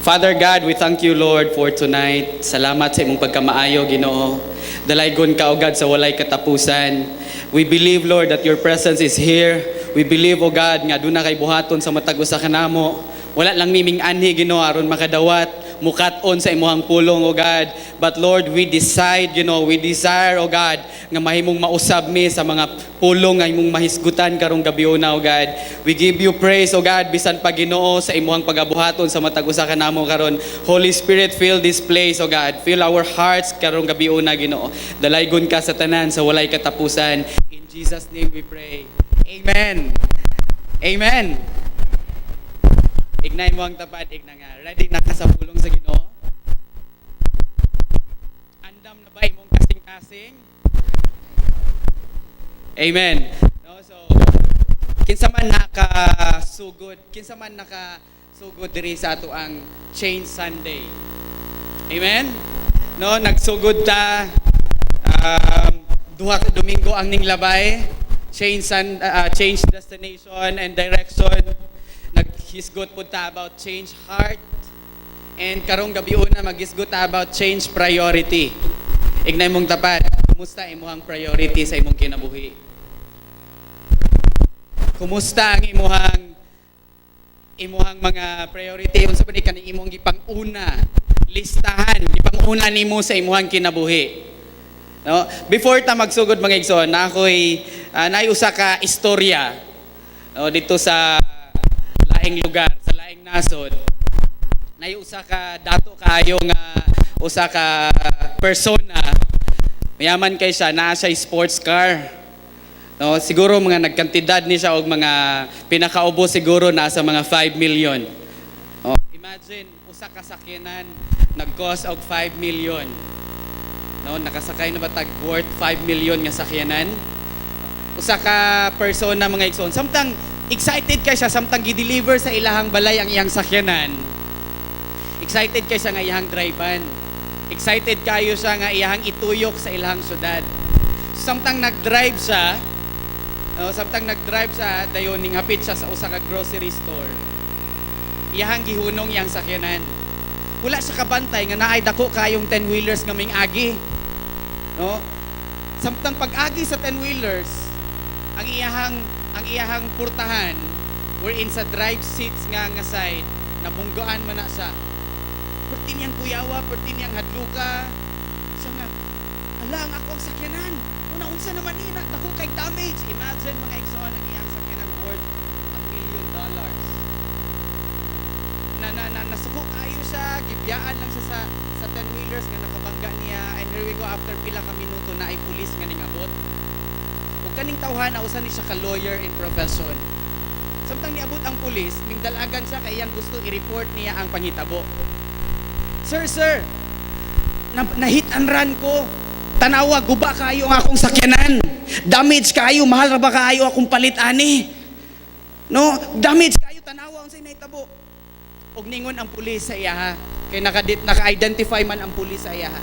Father God, we thank you, Lord, for tonight. Salamat sa imong pagkamaayo, Ginoo. Dalaygon ka, O God, sa walay katapusan. We believe, Lord, that your presence is here. We believe, O God, nga duna kay buhaton sa matag usa kanamo. Wala lang mi ming-anhi, Ginoo, aron makadawat, mukat-on sa imuhang pulong, O God. But Lord, we decide, we desire, O God, nga mahimong mausab mi sa mga pulong nga imong mahisgutan karong gabiuna, O God. We give you praise, O God, bisan pa, Ginoo, sa imuhang pagabuhaton sa matag usa kanamo karon. Holy Spirit, fill this place, O God. Fill our hearts karong gabiuna, Ginoo. Dalaygon ka sa tanan sa walay katapusan. In Jesus' name we pray. Amen. Amen. Ignay mo ang tapat, igna nga. Ready na ka sa pulong sa Ginoo? Andam na ba imong kasing-kasing? Amen. No, so kinsa man nakasugod diri sa ato ang Change Sunday? Amen? No, nagsugod ta duha ka Domingo ang ninglabay. Change destination and direction. Naghisgot pud ta about change heart. And karong gabiuna, maghisgot ta about change priority. Ignay mong tapat, kumusta imong priority sa imong kinabuhi? Kumusta ang imuhang mga priority? Unsa ba ni kaning imong gipang-una listahan, gipang-una nimo sa imuhang kinabuhi? No? Before ta magsugod, mga igsoon, na ako'y naay usa ka istorya, no, dito sa laing lugar, sa laing nasod. Naay usa ka dato kaayo nga usa ka persona. Mayaman kay siya, naa siya sports car. No, siguro mga nagkantidad ni siya og mga pinakaubos siguro nasa mga 5 million. Oh, imagine usa ka sakyanan nag-cost og 5 million. No, nakasakay na ba tag worth 5 million nga sakyanan? Usa ka persona, mga igsoon. Samtang excited kay siya, samtang gi-deliver sa ilahang balay ang iyang sakyanan. Excited kay siya nga iyang drivean. Excited kayo siya nga iyang ituyok sa ilahang syudad. Samtang nag-drive siya, no, samtang nag-drive siya, dayon ninghapit siya sa usa ka grocery store. Iyahang gihunong iyang sakyanan. Wala siya kabantay nga naay dako kayong 10 wheelers nga ming agi. No? Samtang pag-agi sa 10 wheelers, ang iyahang purtahan wherein sa drive seats nga nga side, nabunggaan man na siya. Perti niyang kuyawa, perti niyang hadluka. Siya nga, "Ala, ang ako ang sakyanan. Una, unsa naman ni na, dako kay damage." Imagine, mga igsoon, ang iyang sakyanan worth $1 million. Na nasuko kayo siya, gibiyaan lang siya sa 10 wheelers nga nakabangga niya, and here we go, after pila ka minuto na ay pulis nga ningabot. Ug kaning tawhana, usa ni siya ka lawyer in profession. Samtang niabot ang pulis, mingdalagan siya kay iyang gusto i-report niya ang panghitabo. "Sir, sir, na hit and run ko. Tanawa, guba kayo ang akong sakyanan. Damage kayo, mahal ra ba kayo akong palit ani? No, damage kayo, tanawa unsay nahitabo." Og ningon ang pulis sa iyaha, kay naka-identify man ang pulis sa iyaha.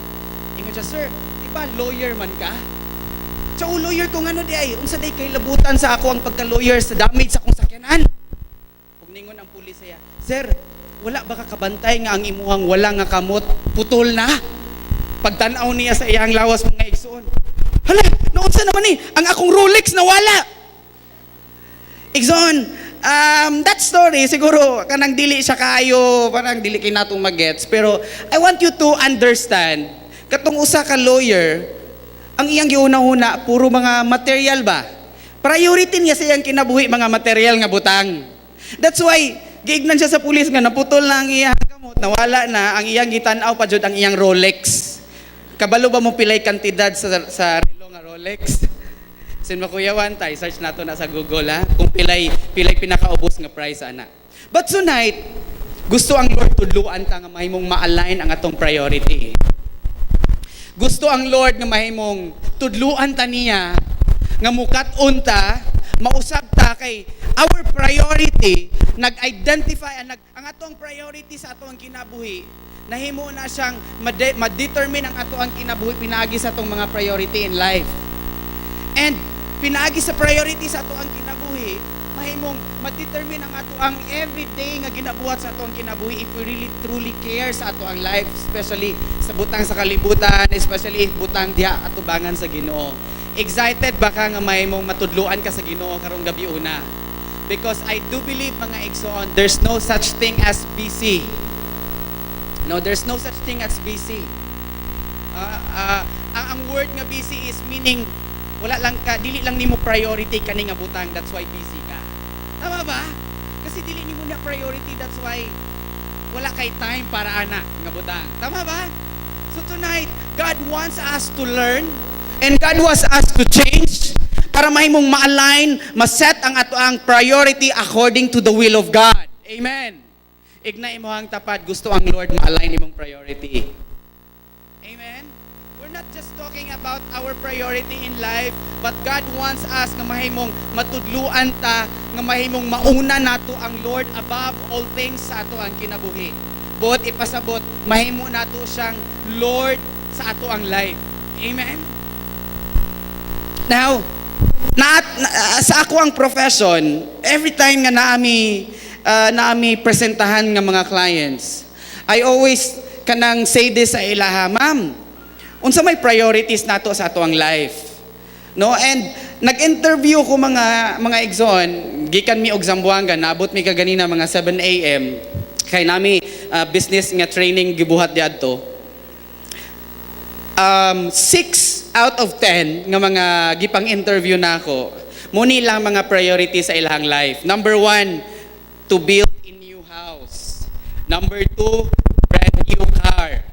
Ingon siya, "Sir, di ba lawyer man ka?" "Sa lawyer ko, ngano di ay? Unsa day kay labutan sa ako ang pagka-lawyer sa damage sa akong sakyanan?" Ug ningon ang pulis sa iya, "Sir, wala ba ka kabantay nga ang imuhang wala nga kamot putol na?" Pagtan-aw niya sa iyang lawas, mga igsoon, "Hala, naunsa naman ni? Ang akong Rolex nawala." Igsoon, that story, siguro, kanang dili siya kayo, parang dili kay natong magets. Pero, I want you to understand, katong usa ka lawyer, ang iyang giuna-una, puro mga material ba? Priority niya sa iyang kinabuhi, mga material nga butang. That's why, giignan siya sa pulis nga naputol na ang iyang kamot, nawala na, ang iyang gitan-aw pa jud ang iyang Rolex. Kabalo ba mo pilay kantidad sa relo nga Rolex? Sin makuyawan tay, search nato na sa Google ha, kung pilay pilay pinakaubos nga price ana. But tonight, gusto ang Lord tudluan ta nga mahimong ma-align ang atong priority. Gusto ang Lord nga mahimong tudluan ta niya nga mukat-on ta, mausab ta kay our priority nag-identify ang atong priority sa atong kinabuhi, nahimo na siyang ma-determine ang ato ang kinabuhi pinaagi sa atong mga priority in life. And pinaagi sa priority sa ato ang kinabuhi, mahimo Mahimong ma-determine ang ato ang everyday nga ginabuhat sa atong kinabuhi if we really truly care sa ato ang life, especially sa butang sa kalibutan, especially if butang diha atubangan sa Ginoo. Excited ba ka nga mahimong matudluan ka sa Ginoo karong gabi una? Because I do believe, mga igsoon, there's no such thing as busy. No, there's no such thing as busy. Ang word nga busy is meaning wala lang ka, dili lang nimo priority kani nga butang, that's why busy ka. Tama ba? Kasi dili nimo na priority, that's why wala kay time para ana nga butang. Tama ba? So tonight, God wants us to learn and God wants us to change para mahimong ma-align, ma-set ang ato ang priority according to the will of God. Amen. Igna imong tapad, gusto ang Lord ma-align imong priority. Amen. We're not just talking about our priority in life, but God wants us nga mahimong matudluan ta, nga mahimong mauna nato ang Lord above all things sa ato ang kinabuhi. Buot ipasabot, mahimo nato siyang Lord sa ato ang life. Amen. Now, sa ako ang profession, every time nga naami presentahan nga mga clients, I always kanang say this sa ilaha, "Ma'am, unsa may priorities nato sa ato ang life?" No, and nag-interview ko mga igsoon, gikan mi og Zamboanga, naabot mi kaganina mga 7 a.m. Kay nami business nga training gibuhat diadto. 6 out of 10 nga mga gipang interview nako, mo ni lang mga priority sa ilang life. Number one, to build a new house. Number two, brand new car.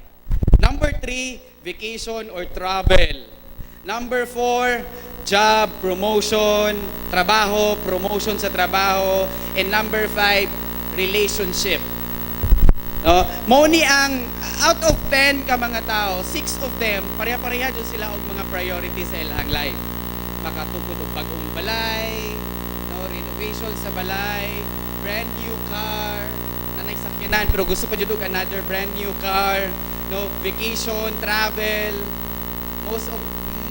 Number three, vacation or travel. Number four, job, promotion, trabaho, promotion sa trabaho. And number five, relationship. No? Mo ni ang out of 10 ka mga tao, 6 of them pareha-pareha jud sila og mga priority sa ilang life. Makatukod og bag-ong balay, no, renovation sa balay, brand new car, nanay sakyanan pero gusto pa jud og another brand new car, no, vacation, travel.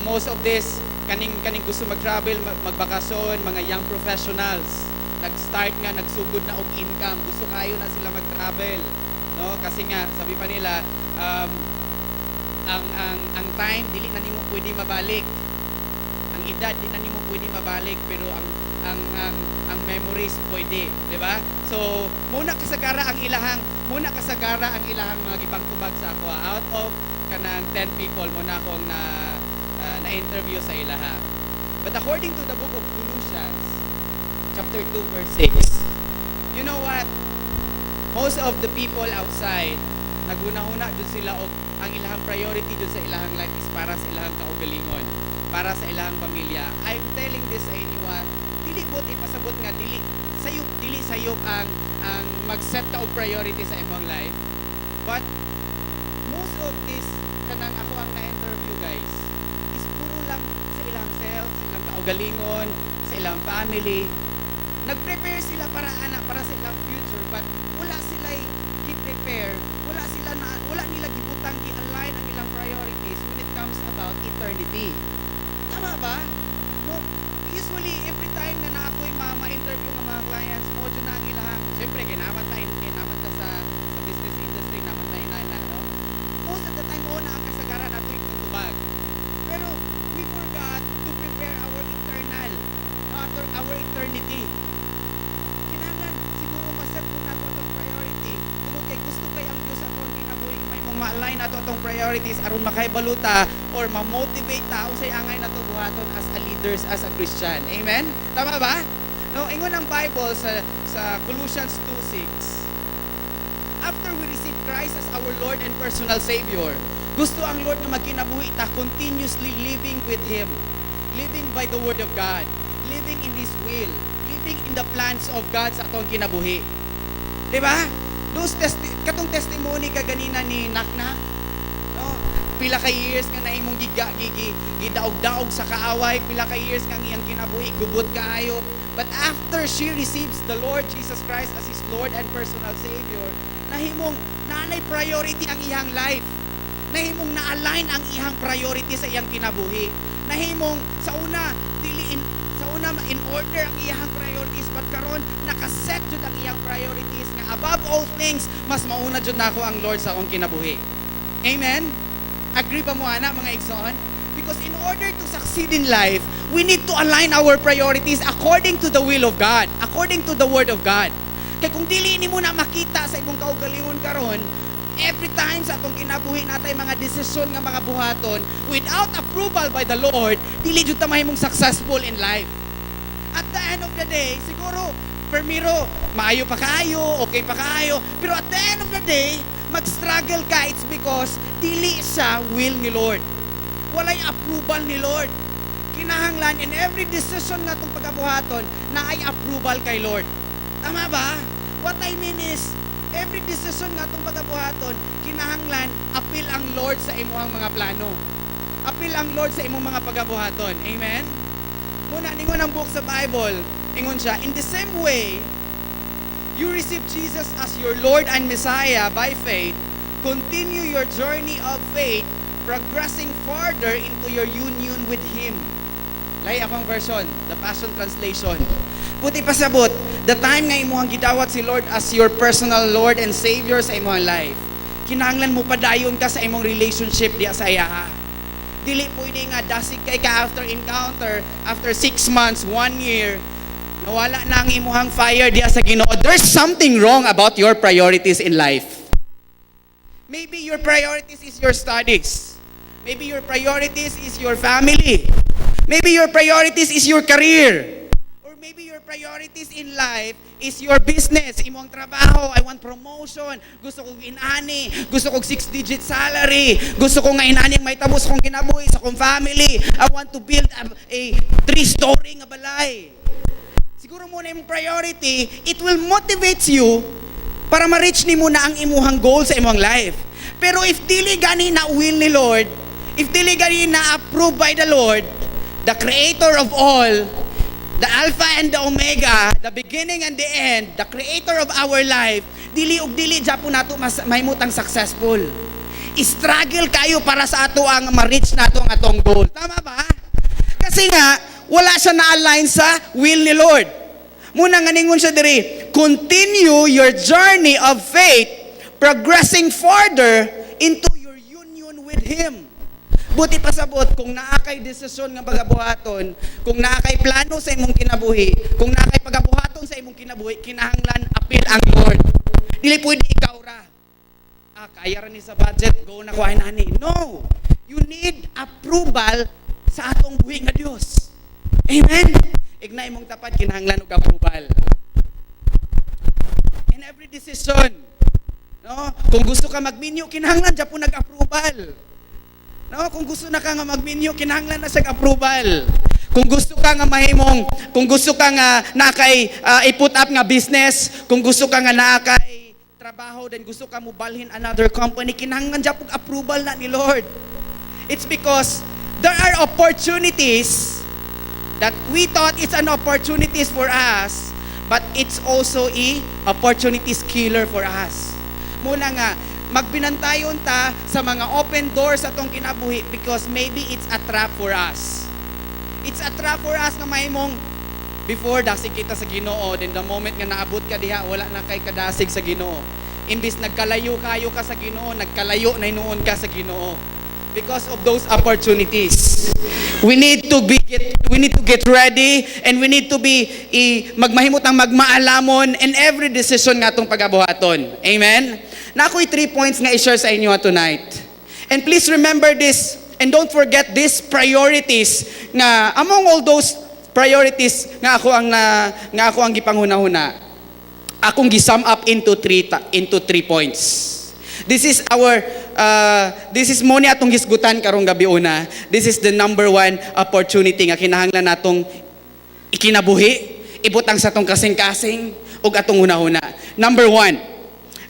Most of this kaning gusto mag-travel, magbakasyon, mga young professionals. Nag-start nga, nagsugod na og income, gusto kayo na sila mag-travel. No? Kasi nga sabi pa nila ang time dili na nimo pwede mabalik. Ang edad di na nimo pwede mabalik, pero ang memories pwede, di ba? So muna kasagara ang ilahang mga gipangtubag sa ako out of kanang 10 people mo na akong na interview sa ilaha. But according to the book of Colossians chapter 2 verse 6, you know what? Most of the people outside, naghuna-huna jud sila og ang ilahang priority jud sa ilahang life is para sa ilahang kaugalingon, para sa ilahang pamilya. I'm telling this sa inyo, dili buot ipasabot nga dili sayop ang mag-set ka og priority sa imong life. But most of this kanang ako ang na-interview, guys, is puro lang sa ilang self, sa ilang kaugalingon, sa ilang family. Nag-prepare sila para ana, para sa ilang future, but wala sila gi-prepare, wala nila gibutang, gi-align ang ilang priorities when it comes about eternity. Tama ba? No, usually every time nga na ako'y ma-interview ng mga clients mo dyan na ang ilahang, syempre kay naman ta sa business industry, naman tayo na, no? Most of the time mo na ang kasagaran nato yung tubag. Pero we forgot to prepare our eternal, no, our eternity. Kinahanglan siguro ma-set po nato atong priority tungod kay gusto kay ang Dios atong kinabuhi may mong ma-align nato atong priorities aron makahibalo ta or ma-motivate ta unsay angay nato buhaton as a leaders, as a Christian. Amen? Tama ba? No, ingon ang Bible sa Colossians 2:6. After we receive Christ as our Lord and personal Savior, gusto ang Lord nga magkinabuhi ta continuously living with Him, living by the Word of God, living in His will, living in the plans of God sa atong kinabuhi. Di ba? Those katong testimony kaganina ni Naknak, no? Pila ka years nga nahimong giga gigi gidaog-daog sa kaaway, pila ka years nga ang iyang kinabuhi gubot kaayo. But after she receives the Lord Jesus Christ as his Lord and personal Savior, nahimong nanay priority ang iyang life. Nahimong na-align ang iyang priority sa iyang kinabuhi. Nahimong sa una dili in, sa una in order ang iyang priorities. But karon nakaset jud ang iyang priorities nga above all things, mas mauna jud nako ang Lord sa akong kinabuhi. Amen? Agree ba mo ana, mga igsoon? Because in order to succeed in life, we need to align our priorities according to the will of God, according to the Word of God. Kay kung dili nimo na makita sa imong kaugalingon karon, every time sa atong kinabuhi natay mga desisyon nga mga buhaton without approval by the Lord, dili jud ta mahimong successful in life. At the end of the day, siguro, permiro, maayo pa kaayo, okay pa kaayo, pero at the end of the day, mag-struggle ka, it's because dili sa will ni Lord. Walay approval ni Lord. Kinahanglan in every decision nga atong pagabuhaton naay approval kay Lord. Tama ba? What I mean is, every decision nga atong pagabuhaton, kinahanglan apil ang Lord sa imuhang mga plano. Apil ang Lord sa imong mga pagabuhaton. Amen? Muna, ningon ang book sa Bible, ingon siya, "In the same way, you receive Jesus as your Lord and Messiah by faith, continue your journey of faith, progressing farther into your union with Him." Lahi akong version, the Passion Translation. Buot pasabot, the time nga imuhang gidawat si Lord as your personal Lord and Savior sa imuhang life, kinahanglan mo padayon ka sa imong relationship diya sa iyaha. Dili pwede nga dasig kay ka after encounter, after 6 months, one year, nawala na ang imuhang fire diya sa Ginoo. There's something wrong about your priorities in life. Maybe your priorities is your studies. Maybe your priorities is your family. Maybe your priorities is your career. Or maybe your priorities in life is your business, imong trabaho. I want promotion. Gusto kong inani. Gusto kong six-digit salary. Gusto ko nga inani ang may tapos kong kinabuhi sa kong family. I want to build a three-story nga balay. Siguro muna imong priority, it will motivate you para ma-reach nimo na ang imuhang goal sa imong life. Pero if dili gani na will ni Lord, if dili gani na approved by the Lord, the creator of all, the Alpha and the Omega, the beginning and the end, the creator of our life, dili ug dili japon nato mas mahimutang successful. Struggle kayo para sa ato ang ma-reach nato ang atong goal. Tama ba? Kasi nga, wala siya na-align sa will ni Lord. Muna nga ningon siya diri, "Continue your journey of faith, progressing farther into your union with Him." Buot pasabot, kung naa kay desisyon nga pagabuhaton, kung naa kay plano sa imong kinabuhi, kung naa kay pagabuhaton sa imong kinabuhi, kinahanglan apil ang Lord. Dili pwede ikaw ra. "Ah, kaya ra ni sa budget, go na ko ay nani." No. You need approval sa atong buhi nga Dios. Amen. Igna imong tapad, kinahanglan og approval. In every decision, no? Kung gusto ka magminyo, kinahanglan japon nag-approval. No, kung gusto na ka nga magminyo, kinahanglan na siya approval. Kung gusto ka nga nakay i-put up nga business, kung gusto ka nga nakay trabaho, then gusto ka mo balhin another company, kinahanglan japon approval na ni Lord. It's because there are opportunities that we thought it's an opportunities for us, but it's also a opportunities killer for us. Muna nga, magbinantayon ta sa mga open doors sa atong kinabuhi because maybe it's a trap for us. It's a trap for us nga mahimong before dasig kita sa Ginoo, then the moment nga naabot ka diha, wala na kay kadasig sa Ginoo. Imbis nagkalayo kayo ka sa Ginoo, nagkalayo na hinuon ka sa Ginoo because of those opportunities. We need to get ready and we need to be magmahimutang magmaalamon in every decision nga atong pagabuhaton. Amen. Na ako'y three points nga i-share sa inyo tonight. And please remember this and don't forget these priorities nga among all those priorities nga ako ang gipanghuna-huna, akong gi-sum up into three points. This is mo ni atong hisgutan karong gabi una. This is the number one opportunity nga kinahanglan natong ikinabuhi, ibutang sa atong kasing-kasing ug atong hunahuna. Number one,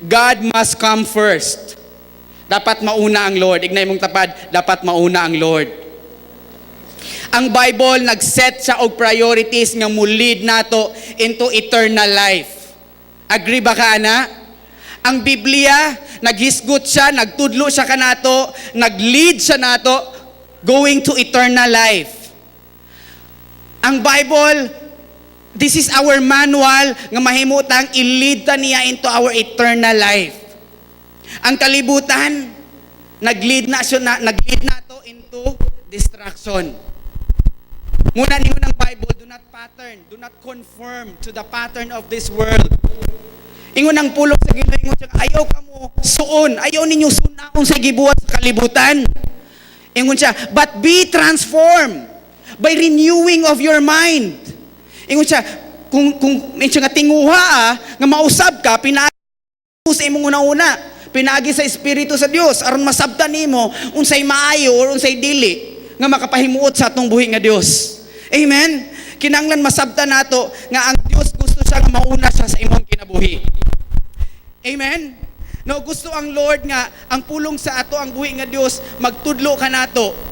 God must come first. Dapat mauna ang Lord. Ignay mong tapad, dapat mauna ang Lord. Ang Bible nag-set siya og priorities nga mo-lead nato into eternal life. Agree ba ka ana? Ang Biblia, naghisgot siya, nagtudlo siya kanato, nag-lead siya nato going to eternal life. Ang Bible, This is our manual nga mahimutang i-lead ta niya into our eternal life. Ang kalibutan, nag-lead na siya na, nag-lead na to into destruction. Muna ningon ng Bible, do not pattern, do not conform to the pattern of this world. Ingon ang pulong sa Ginoo, ingon siya, ayaw kamo suon, ayaw ninyo sunaon sa gibuhat sa kalibutan. Ingon siya, "But be transformed by renewing of your mind." Ingon siya, kung ingon siya nga tinguha nga mausab ka, pinaagi sa imong una-una, pinaagi sa Espiritu sa Dios aron masabtan nimo unsay maayo or unsay dili nga makapahimuot sa atong buhi nga Dios. Amen. Kinahanglan masabtan nato nga ang Dios, gusto siya nga mauna siya sa imong kinabuhi. Amen. No, gusto ang Lord nga ang pulong sa ato ang buhi nga Dios magtudlo kanato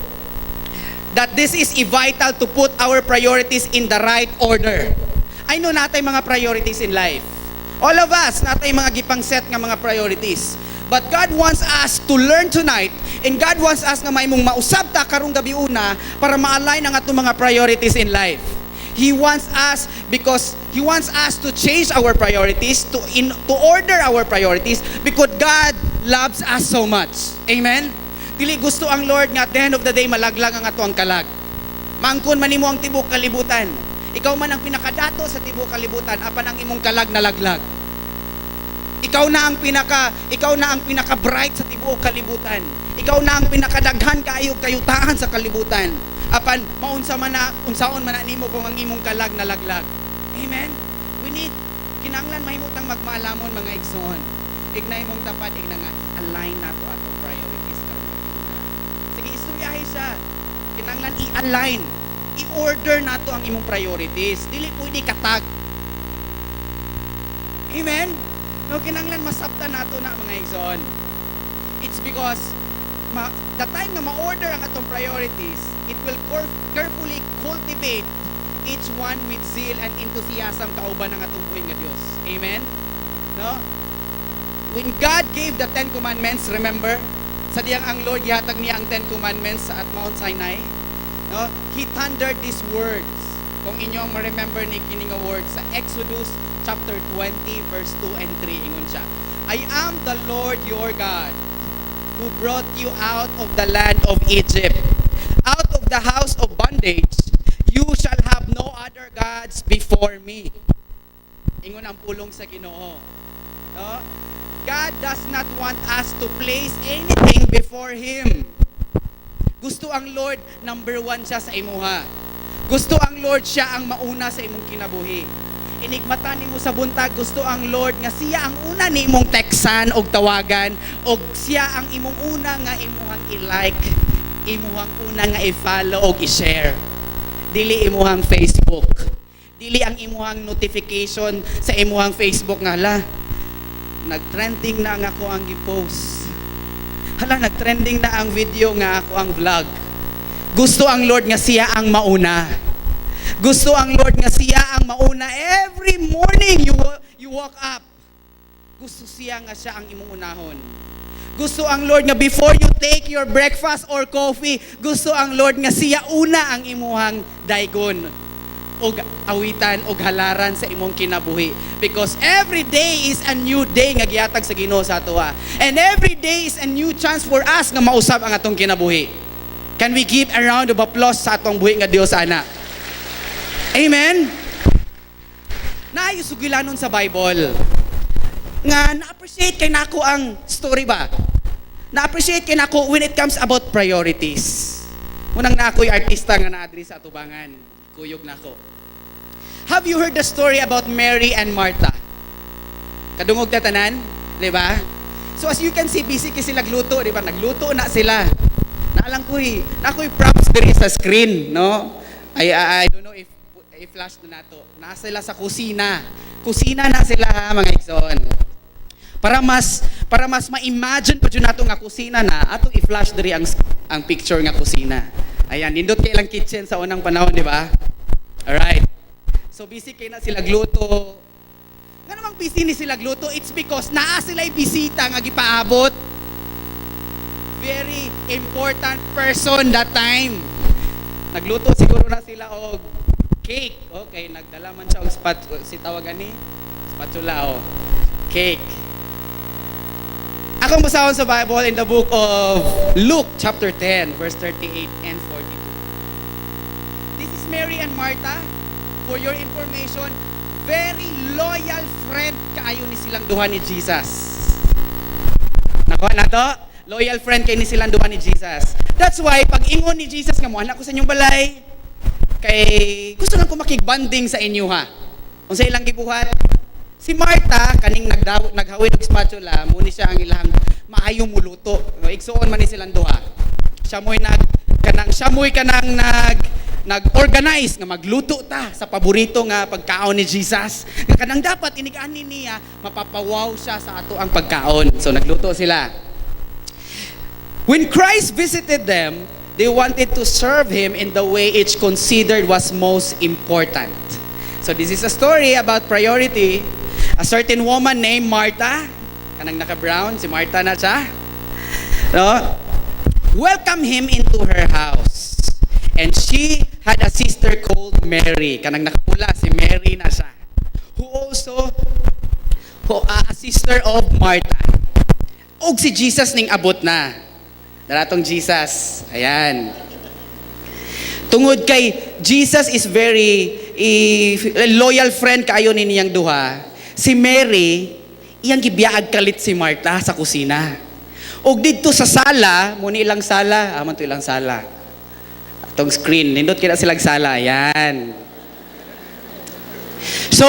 that this is vital to put our priorities in the right order. I know natay mga priorities in life. All of us, natay mga gipang set nga mga priorities. But God wants us to learn tonight and God wants us nga mahimong mausab ta karong gabi una para ma-align ang atong mga priorities in life. He wants us because He wants us to change our priorities, to order our priorities because God loves us so much. Amen. Dili gusto ang Lord nga at the end of the day malaglag ang ato ang kalag. Maangkon man nimo ang tibuok kalibutan. Ikaw man ang pinakadato sa tibuok kalibutan apan ang imong kalag nalaglag. Ikaw na ang pinaka bright sa tibuok kalibutan. Ikaw na ang pinakadaghan kaayo kayutaan sa kalibutan. Apan maunsa man na, unsaon man na nimo kung ang imong kalag nalaglag? Amen. We need, kinahanglan mahimutang magmaalamon, mga igsoon. Igna imong tapad, igna nga i-align nato atong priorities karong gabi. Sige, istoryahe siya. Kinahanglan i-align, i-order nato ang imong priorities. Dili pwede katag. Amen? No, kinahanglan masabtan nato na, mga igsoon. It's because the time na ma-order ang atong priorities, it will carefully cultivate each one with zeal and enthusiasm kauban ang atong buhi nga Dios. Amen? No? When God gave the Ten Commandments, remember? Sa diyang ang Lord gihatag niya ang Ten Commandments sa at Mount Sinai, no? He thundered these words. Kung inyo ang ma-remember ni kini nga words sa Exodus chapter 20 verse 2 and 3, ingon siya, "I am the Lord your God who brought you out of the land of Egypt, out of the house of bondage. You shall have no other gods before me." Ingon ang pulong sa Ginoo. No? God does not want us to place anything before Him. Gusto ang Lord, number one siya sa imuha. Gusto ang Lord, siya ang mauna sa imong kinabuhi. Inigmata nimo sa buntag, gusto ang Lord nga siya ang una nimong teksan og tawagan og siya ang imong una nga imuhang i-like, imuhang una nga i-follow og i-share. Dili imuhang Facebook. Dili ang imuhang notification sa imuhang Facebook nga hala, nag-trending na ang ako ang gi-post. Hala, nag-trending na ang video nga ako ang vlog. Gusto ang Lord nga siya ang mauna. Gusto ang Lord nga siya ang mauna every morning you walk up. Gusto siya nga siya ang imong unahon. Gusto ang Lord nga before you take your breakfast or coffee, gusto ang Lord nga siya una ang imuhang daygon og awitan og halaran sa imong kinabuhi because every day is a new day nga gihatag sa Ginoo sa atoa and every day is a new chance for us nga mausab ang atong kinabuhi. Can we give a round of applause sa atong buhi nga Dios ana? Amen. Naay sugilanon sa Bible nga na-appreciate kay nako ang story ba, na-appreciate kay nako when it comes about priorities. Unang na ako'y artista nga naadri sa atubangan, kuyog nako. Have you heard the story about Mary and Martha? Kadungog ta tanan, di ba? So as you can see, busy kay sila gluto, di ba? Nagluto na sila. Naalang ko'y, na ako'y props diri sa screen, no? I don't know if i-flash na nato. Na sila sa kusina. Kusina na sila ha, mga igsoon. Para mas ma-imagine pa jud nato nga kusina na, atong i-flash diri ang picture nga kusina. Ayan, nindot kay ilang kitchen sa unang panahon, di ba? Alright. So busy kay na sila gluto. Nga namang busy ni sila gluto, it's because naa sila bisita nga gipaabot. Very important person that time. Nagluto siguro na sila og Cake. Okay, nagdala man siya og spat si tawag ani spatula o cake. Akong basahon sa Bible in the book of Luke chapter 10 verse 38 and 42. This is Mary and Martha. For your information, very loyal friend kaayo ni silang duha ni Jesus. Nakuha na to? Loyal friend kay ni silang duha ni Jesus. That's why pag ingon ni Jesus nga mo ko sa inyong balay kay gusto lang ko makig-bonding sa inyo ha. Unsa ilang gibuhat? Si Martha kaning nagdaw naghawid og spatula, mo ni siya ang ilang maayo muluto. No, igsuon man ni silang duha. Siya mo'y kanang nag-organize nga magluto ta sa paborito nga pagkaon ni Jesus. Nga kanang dapat inig-ani niya, mapapawaw siya sa ato ang pagkaon. So nagluto sila. When Christ visited them, they wanted to serve him in the way each considered was most important. So this is a story about priority. A certain woman named Martha, kanang naka-brown, si Martha na siya. No? Welcome him into her house. And she had a sister called Mary. Kanang nakapula, si Mary na siya. Who also, a sister of Martha. Og si Jesus ning abot na. Daratong Jesus. Ayan. Tungod kay Jesus is very loyal friend kaayo ni niyang duha. Si Mary, iyang gibiyaag kalit si Martha sa kusina. Og didto sa sala, mo ni ilang sala, aman to ilang sala. Atong screen, nindot kina silang sala, ayan. So,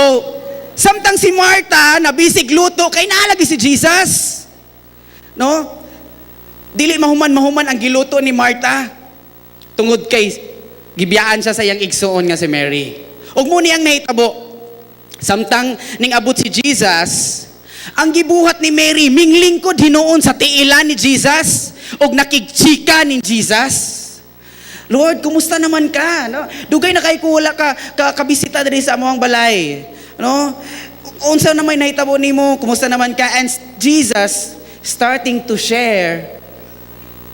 samtang si Martha nabisig luto kay naa lagi si Jesus. No? Dili mahuman-mahuman ang giluto ni Martha tungod kay gibiyaan siya sa iyang igsuon nga si Mary. Ug mo niyang nahitabo. Samtang ning abot si Jesus, ang gibuhat ni Mary minglingkod hinuon sa tiilan ni Jesus ug nakigchika ni Jesus. "Lord, kumusta naman ka?" No? Dugay na kay ko wala ka kabisita diri sa among balay. No? Unsa naman nahitabo nimo? Kumusta naman ka? And Jesus starting to share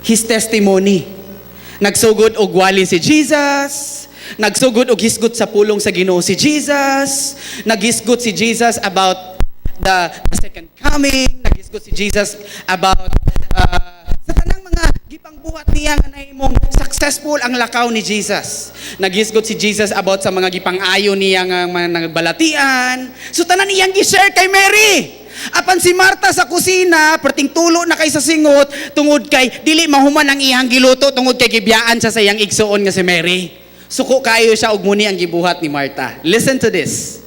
his testimony. Nagsugod og wali si Jesus. Nagsugod og hisgot sa pulong sa Ginoo si Jesus. Naghisgot si Jesus about the second coming. Naghisgot si Jesus about sa tanang mga gipangbuhat niya nga nahimong successful ang lakaw ni Jesus. Naghisgot si Jesus about sa mga gipang-ayo niya nga mga nagbalatian. So tanan iyang gi-share kay Mary. Apan si Martha sa kusina, perting tulo na kay sa singot, tungod kay dili mahuman ang iyang giluto tungod kay gibiyaan siya sa iyang igsuon nga si Mary. Suko kayo siya og muni ang gibuhat ni Martha. Listen to this.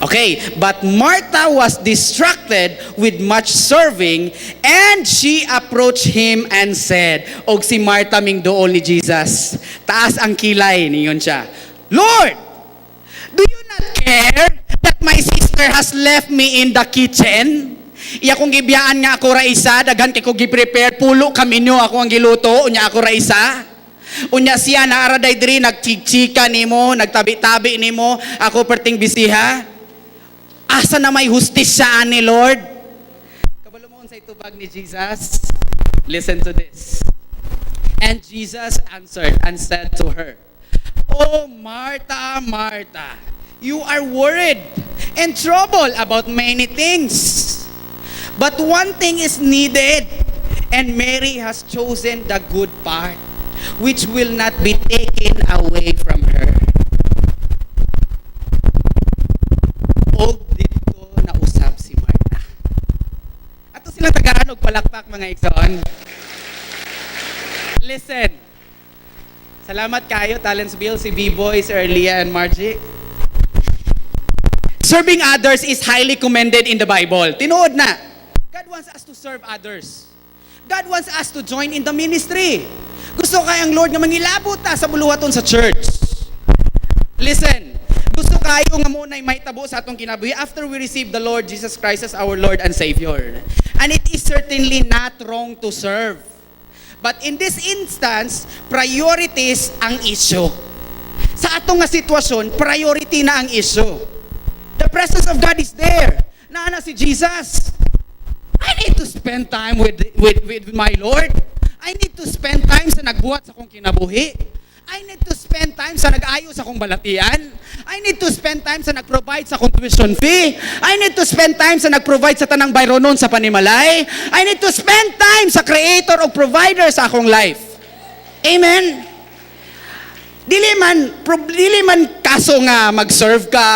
Okay, but Martha was distracted with much serving and she approached him and said, og si Martha ming duol ni Jesus. Taas ang kilay niyon siya. "Lord, do you not care that my sister has left me in the kitchen?" Iya kong gibiyaan nga ako ra isa, daghan kay ko gi-prepare, pulo ka menu ako ang giluto, unya ako ra isa. Unya siya naara day diri nagchika nimo, nagtabi-tabi nimo, ako perting bisiha. Asa na may hustisya ani, Lord? Kabalo mo unsay tubag ni Jesus? Listen to this. And Jesus answered and said to her, "Oh Martha, Martha, you are worried and troubled about many things. But one thing is needed, and Mary has chosen the good part, which will not be taken away from her." Og dito nausap si Martha. Ato silang tagaan og palakpak, mga igsoon. Listen. Salamat kayo, Talents Bill, si B-Boys, Erlia, and Margie. Serving others is highly commended in the Bible. Tinuod na. God wants us to serve others. God wants us to join in the ministry. Gusto kay ang Lord nga mangilabot ta sa buluhaton sa church. Listen, gusto kayo nga mo na'y mahitabo sa atong kinabuhi after we receive the Lord Jesus Christ as our Lord and Savior. And it is certainly not wrong to serve. But in this instance, priorities ang issue. Sa atong nga sitwasyon, priority na ang issue. The presence of God is there. Naa na si Jesus. I need to spend time with my Lord. I need to spend time sa nagbuhat sa akong kinabuhi. I need to spend time sa nag-ayo sa akong balatian. I need to spend time sa nag-provide sa akong tuition fee. I need to spend time sa nag-provide sa tanang bayronon sa panimalay. I need to spend time sa creator o provider sa akong life. Amen? Dili man kaso nga mag-serve ka,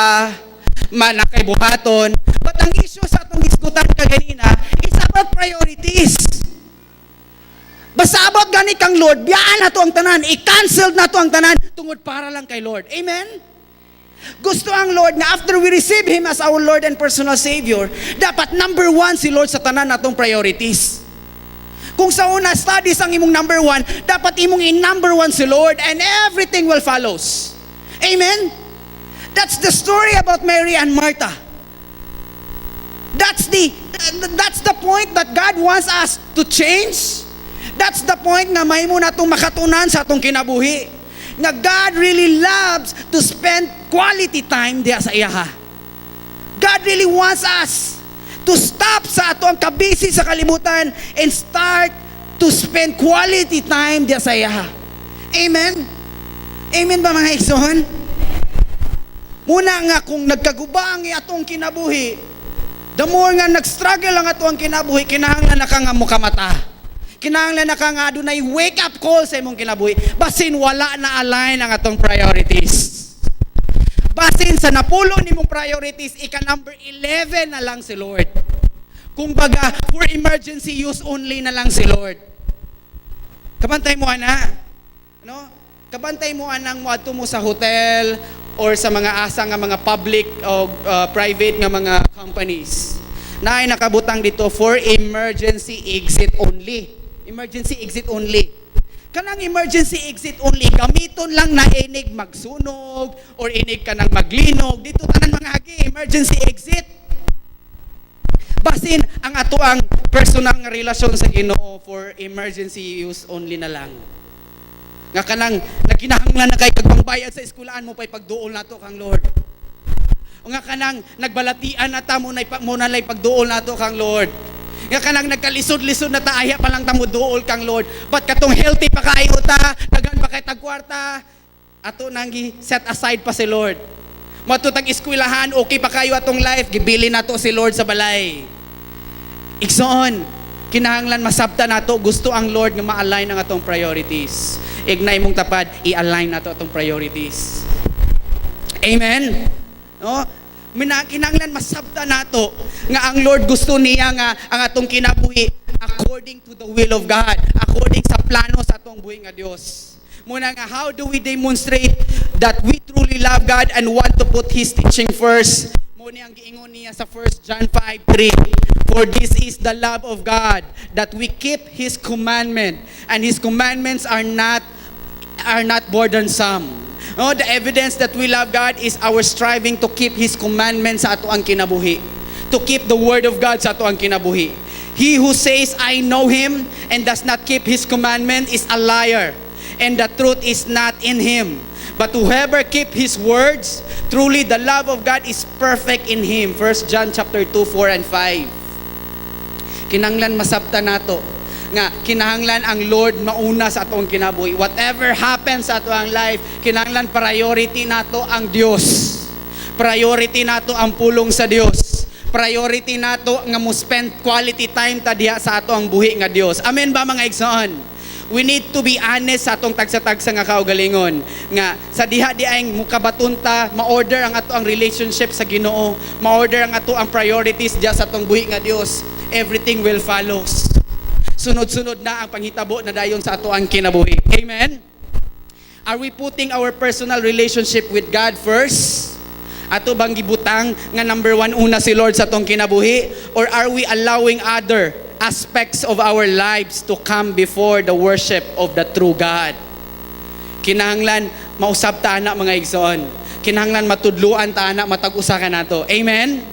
man kay buhaton, but ang issue sa atong hisgutan kaganina is about priorities. Basta about gani kang Lord, biyaan nato ang tanan, i-cancel nato ang tanan tungod para lang kay Lord. Amen? Gusto ang Lord nga after we receive Him as our Lord and personal Savior, dapat number one si Lord sa tanan natong priorities. Kung sa una studies ang imong number one, dapat imong in-number one si Lord and everything will follows. Amen? That's the story about Mary and Martha. That's the point that God wants us to change. That's the point nga mahimo natong makatunan sa atong kinabuhi. Nga God really loves to spend quality time diha sa iyaha. God really wants us to stop sa ato ang kabisi sa kalibutan and start to spend quality time diha sa iyaha. Amen? Amen ba, mga igsoon? Muna nga kung nagkaguba ang atong kinabuhi, the more nga nag-struggle ang ato ang kinabuhi, kinahanglan na ka nga mukamata. Kinahanglan na ka nga adunay wake up call sa imong kinabuhi. Basin wala na align ang atong priorities. Basin sa napulo nimong priorities, ika number 11 na lang si Lord. Kung baga, for emergency use only na lang si Lord. Kabantay mo, ana. No? Kabantay mo anang moadto mo sa hotel or sa mga asa nga mga public o private nga mga companies. Naay nakabutang dito, "For emergency exit only." Emergency exit only. Kanang emergency exit only, gamiton lang na inig magsunog or inig ka nang maglinog. Dito tanan mga hagi, emergency exit. Basin ang ato ang personal nga relasyon sa Ginoo, for emergency use only na lang. Nga kanang nagkinahanglan na kay kag pangbayad sa eskwelahan mo pa'y pagduol nato kang Lord. O nga kanang nagbalatian na ta mo na lay pagduol nato kang Lord. Nga kanang nagkalisod-lisod na ta, ayha pa lang ta mo duol kang Lord. But katong healthy pa kaayo ta, daghan pa kay tagkwarta, ato nang gi set aside pa si Lord. Moadto tag eskwelahan, okay pa kayo atong life, gibili nato si Lord sa balay. Igsoon, kinahanglan masabta nato, gusto ang Lord nga ma-align ang atong priorities. Ignay mong tapad, i-align nato atong priorities. Amen. No? Mina kinahanglan masabta nato nga ang Lord, gusto niya nga ang atong kinabuhi according to the will of God, according sa plano sa atong buhi nga Dios. Muna nga, how do we demonstrate that we truly love God and want to put His teaching first? Mo ni ang giingon niya sa 1 John 5:3. "For this is the love of God, that we keep His commandment, and His commandments are not burdensome." No, the evidence that we love God is our striving to keep His commandments sa ato ang kinabuhi. To keep the word of God sa ato ang kinabuhi. "He who says, 'I know Him,' and does not keep His commandment is a liar, and the truth is not in him. But whoever keep His words, truly the love of God is perfect in him." 1 John chapter 2, 4 and 5. Kinanglan masabta nato nga kinahanglan ang Lord mauna sa atong kinabuhi. Whatever happens sa atong life, kinahanglan priority nato ang Dios. Priority nato ang pulong sa Dios. Priority nato nga mo spend quality time ta diha sa ato ang buhi nga Dios. Amen ba, mga igsoon? We need to be honest sa atong tagsa-tagsa nga kaugalingon nga sa diha di ay mukabaton ta, ma-order ang ato ang relationship sa Ginoo, ma-order ang ato ang priorities diha sa atong buhi nga Dios. Everything will follows. Sunod-sunod na ang panghitabo na dayon sa ato ang kinabuhi. Amen? Are we putting our personal relationship with God first? Ato bang gibutang nga number one una si Lord sa atong kinabuhi? Or are we allowing other aspects of our lives to come before the worship of the true God? Kinahanglan mausab ta ana, mga igsoon. Kinahanglan matudluan ta ana matag usa ka nato. Amen?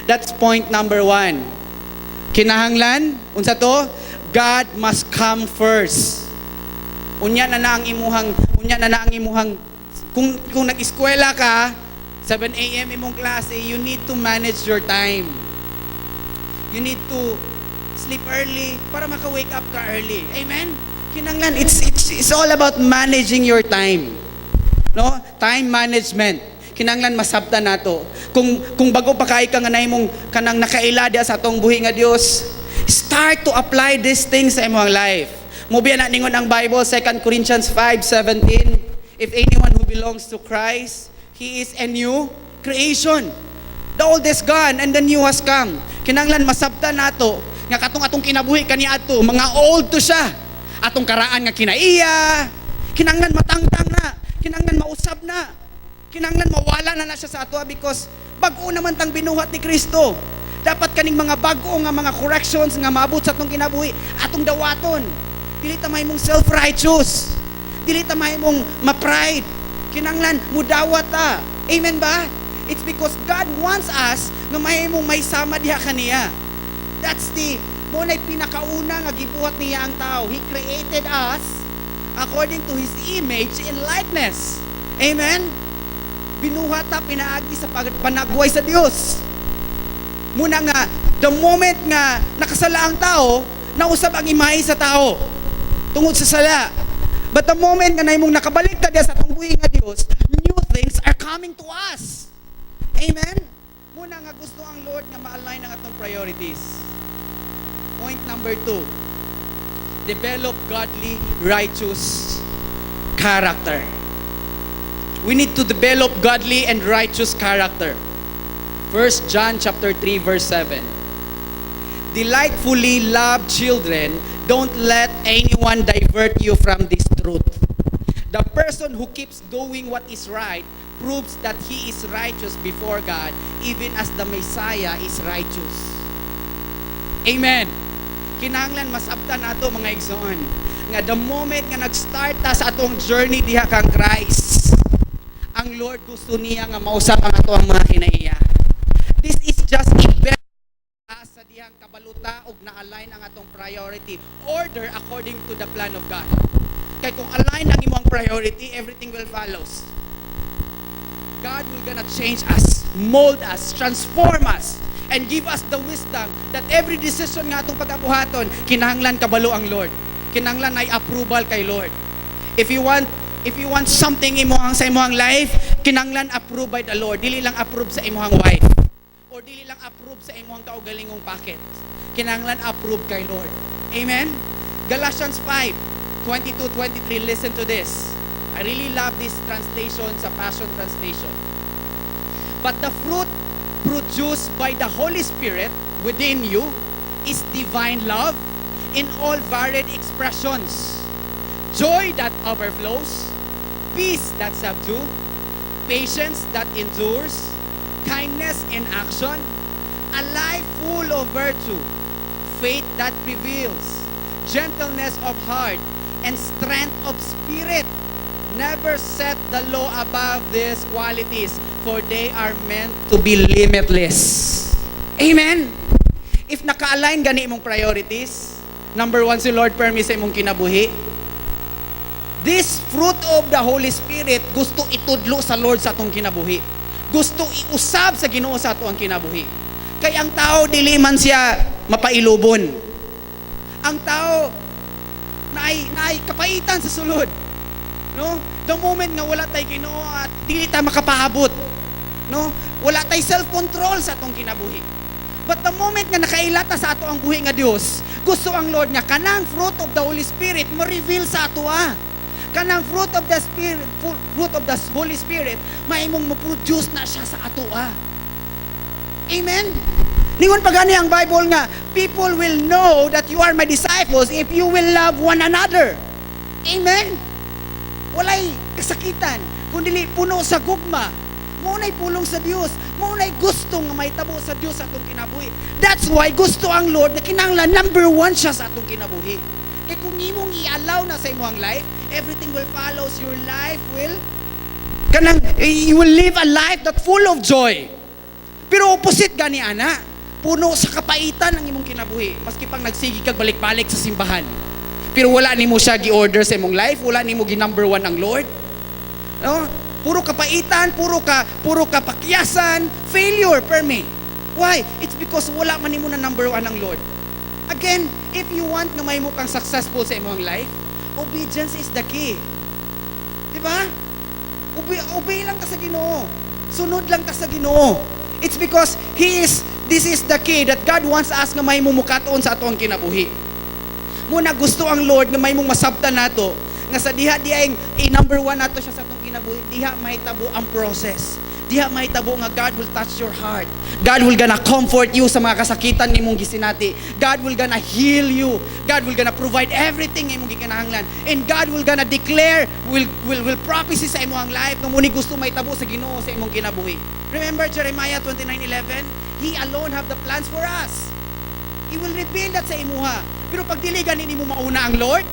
That's point number one. Kinahanglan, unsa to? God must come first. Unya na na ang imuhang kung nag-eskwela ka, 7 a.m. imong klase, you need to manage your time. You need to sleep early para maka-wake up ka early. Amen? Kinanglan it's all about managing your time. No? Time management. Kinanglan masabtan nato. Kung bago pa kay ka nga nahimong kanang nakaila diha sa atong buhi nga Dios, start to apply these things sa imong life. Mobiya na ningon ang Bible, 2 Corinthians 5:17, "If anyone who belongs to Christ, he is a new creation. The old is gone and the new has come." Kinanglan masabtan nato nga katong atong kinabuhi kaniadto, mga old to siya. Atong karaan nga kinaiya, kinanglan matangtang na, kinanglan mausab na. Kinanglan mawala na na siya sa ato because bag-o naman tang binuhat ni Kristo. Dapat kaning mga bag-o nga mga corrections nga maabot sa atong kinabuhi, atong dawaton. Dili ta mahimong self-righteous. Dili ta mahimong ma-pride. Kinanglan mudawat ta. Amen ba? It's because God wants us nga mahimong may sama diha kaniya. That's the mao na'y pinakauna nga gibuhat niya ang tao. He created us according to His image and likeness. Amen? Binuhat ta pinaagi sa panagway sa Dios. Muna nga, the moment nga nakasala ang tao, nausab ang imahe sa tao tungod sa sala. But the moment nga nahimong nakabalik ta diya sa atong buhi nga Dios, new things are coming to us. Amen? Muna nga gusto ang Lord nga ma-align ang atong priorities. Point number 2: Develop godly, righteous character. We need to develop godly and righteous character. 1 John chapter 3 verse 7. "Delightfully loved children, don't let anyone divert you from this truth. The person who keeps doing what is right proves that he is righteous before God, even as the Messiah is righteous." Amen. Kinahanglan masabtan nato, mga igsoon, nga the moment nga nag-start ta sa atong journey diha kang Christ, ang Lord gusto niya nga mausap ang ato ang mga kinaiya. This is just a better sa dihang kabaluta og na-align ang atong priority order according to the plan of God. Kay kung align ang imong priority, everything will follows. God will gonna change us, mold us, transform us, and give us the wisdom that every decision nga atong pagabuhaton, kinahanglan kabalo ang Lord. Kinahanglan ay approval kay Lord. If you want something imong sa imong life, kinahanglan approved by the Lord. Dili lang approve sa imong wife or dili lang approve sa imong kaugalingong pocket. Kinahanglan approve kay Lord. Amen? Galatians 5:22, 23, listen to this. I really love this translation sa Passion Translation. "But the fruit produced by the Holy Spirit within you is divine love in all varied expressions. Joy that overflows, peace that subdues, patience that endures, kindness in action, a life full of virtue, faith that prevails, gentleness of heart, and strength of spirit. Never set the law above these qualities, for they are meant to be limitless." Amen? If naka-align gani imong priorities, number one si Lord permi sa imong kinabuhi, this fruit of the Holy Spirit gusto itudlo sa Lord sa atong kinabuhi. Gusto iusab sa Ginoo sa ato ang kinabuhi. Kay ang tao, dili man siya mapailubon. Ang tao naay kapaitan sa sulod. No? The moment nga wala tay Ginoo at dili ta makapaabot. No? Wala tay self-control sa atong kinabuhi. But the moment nga nakaila ta sa ato ang buhi nga Dios, gusto ang Lord nga kanang fruit of the Holy Spirit mo-reveal sa ato ah. Kanang fruit of the Spirit, fruit of the Holy Spirit, mahimong mo-produce na siya sa ato ah. Amen. Ningon pa gani ang Bible nga, "People will know that you are my disciples if you will love one another." Amen. Walay kasakitan, kundi puno sa gugma. Mao na'y pulong sa Dios. Mao na'y gusto nga mahitabo sa Dios sa atong kinabuhi. That's why gusto ang Lord na kinahanglan number one siya sa atong kinabuhi. Kay kung imong i-allow na sa imong life, everything will follows. Your life will kanang you will live a life that full of joy. Pero opposite gani ana, puno sa kapaitan ang imong kinabuhi. Maski pang nagsigi kag balik-balik sa simbahan. Pero wala nimo siya gi-order sa imong life, wala nimo gi-number one ang Lord. No? Puro kapaitan, puro kapakyasan, failure per me. Why? It's because wala man nimo na number one ang Lord. Again, if you want nga mahimo kang successful sa imong life, Obedience is the key. Di ba? Obey, obey lang ka sa Ginoo. Sunod lang ka sa Ginoo. It's because He is, this is the key that God wants us nga mahimong mukat-on sa atoang kinabuhi. Mao na gusto ang Lord nga mahimong masabtan nato nga sa diha diay i-number one nato siya sa atong kinabuhi, diha mahitabo ang process. Diha mahitabo nga God will touch your heart. God will gonna comfort you sa mga kasakitan nga imong gisinati. God will gonna heal you. God will gonna provide everything nga imong gikinahanglan. And God will gonna declare, will prophesy sa imong life nga mao ni gusto mahitabo sa Ginoo sa imong kinabuhi. Remember Jeremiah 29:11? He alone have the plans for us. He will reveal that sa imuha. Pero pag dili gani nimo mauna ang Lord,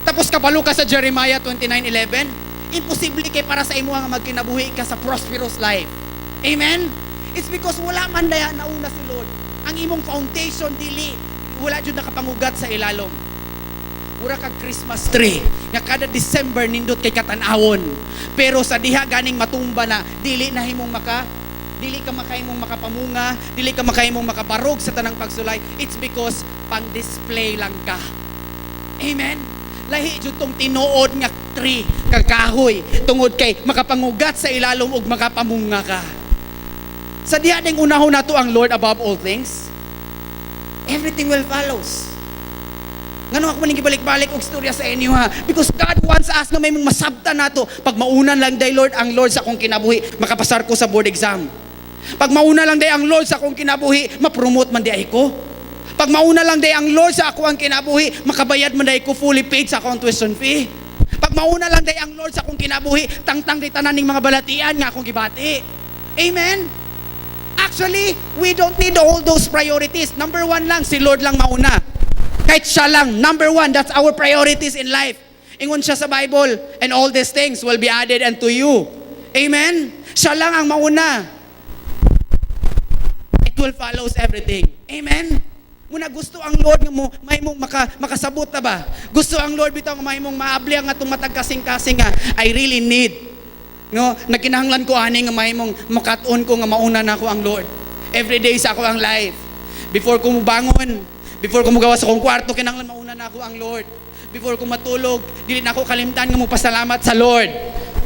tapos kabalo ka sa Jeremiah 29:11, imposible kay para sa imuha nga magkinabuhi ka sa prosperous life. Amen? It's because wala man daya nauna si Lord. Ang imong foundation dili, wala jud nakapangugat sa ilalom. Mura kag Christmas tree nga kada December nindot kay katan-awon. Pero sa diha ganing matumba na, dili ka makahimong makapamunga, dili ka makahimong makabarog sa tanang pagsulay. It's because pang-display lang ka. Amen? Lahi jud tong tinuod nga tree, kag kahoy, tungod kay makapangugat sa ilalom ug makapamunga ka. Sa diha ding unahon nato ang Lord above all things, everything will follows. Ngano ako maning gibalik-balik og istorya sa inyo, ha? Because God wants us nga mahimong masabtan nato. Pag mauna lang day Lord ang Lord sa akong kinabuhi, makapasar ko sa board exam. Pag mauna lang day ang Lord sa akong kinabuhi, ma-promote man diay ko. Pag mauna lang day ang Lord sa ako ang kinabuhi, makabayad man day ko fully paid sa akong tuition fee. Pag mauna lang day ang Lord sa akong kinabuhi, tangtang day tanan ning mga balatian nga akong gibati. Amen? Actually, we don't need all those priorities. Number one lang, si Lord lang mauna. Kahit siya lang, number one, that's our priorities in life. Ingon siya sa Bible, "And all these things will be added unto you." Amen? Siya lang ang mauna. It will follows everything. Amen? Mao na gusto ang Lord nga mo mahimong makasabot na ba? Gusto ang Lord bitaw nga mahimong maabli ang atong matag kasing-kasing nga I really need. No, nagkinahanglan ko ani nga mahimong makat-on ko nga mauna na ako ang Lord. Every day sa ako ang life. Before ko mubangon, before ko mugawas sa akong kwarto, kinahanglan mauna na ako ang Lord. Before ko matulog, dili na ako kalimtan nga mopasalamat sa Lord.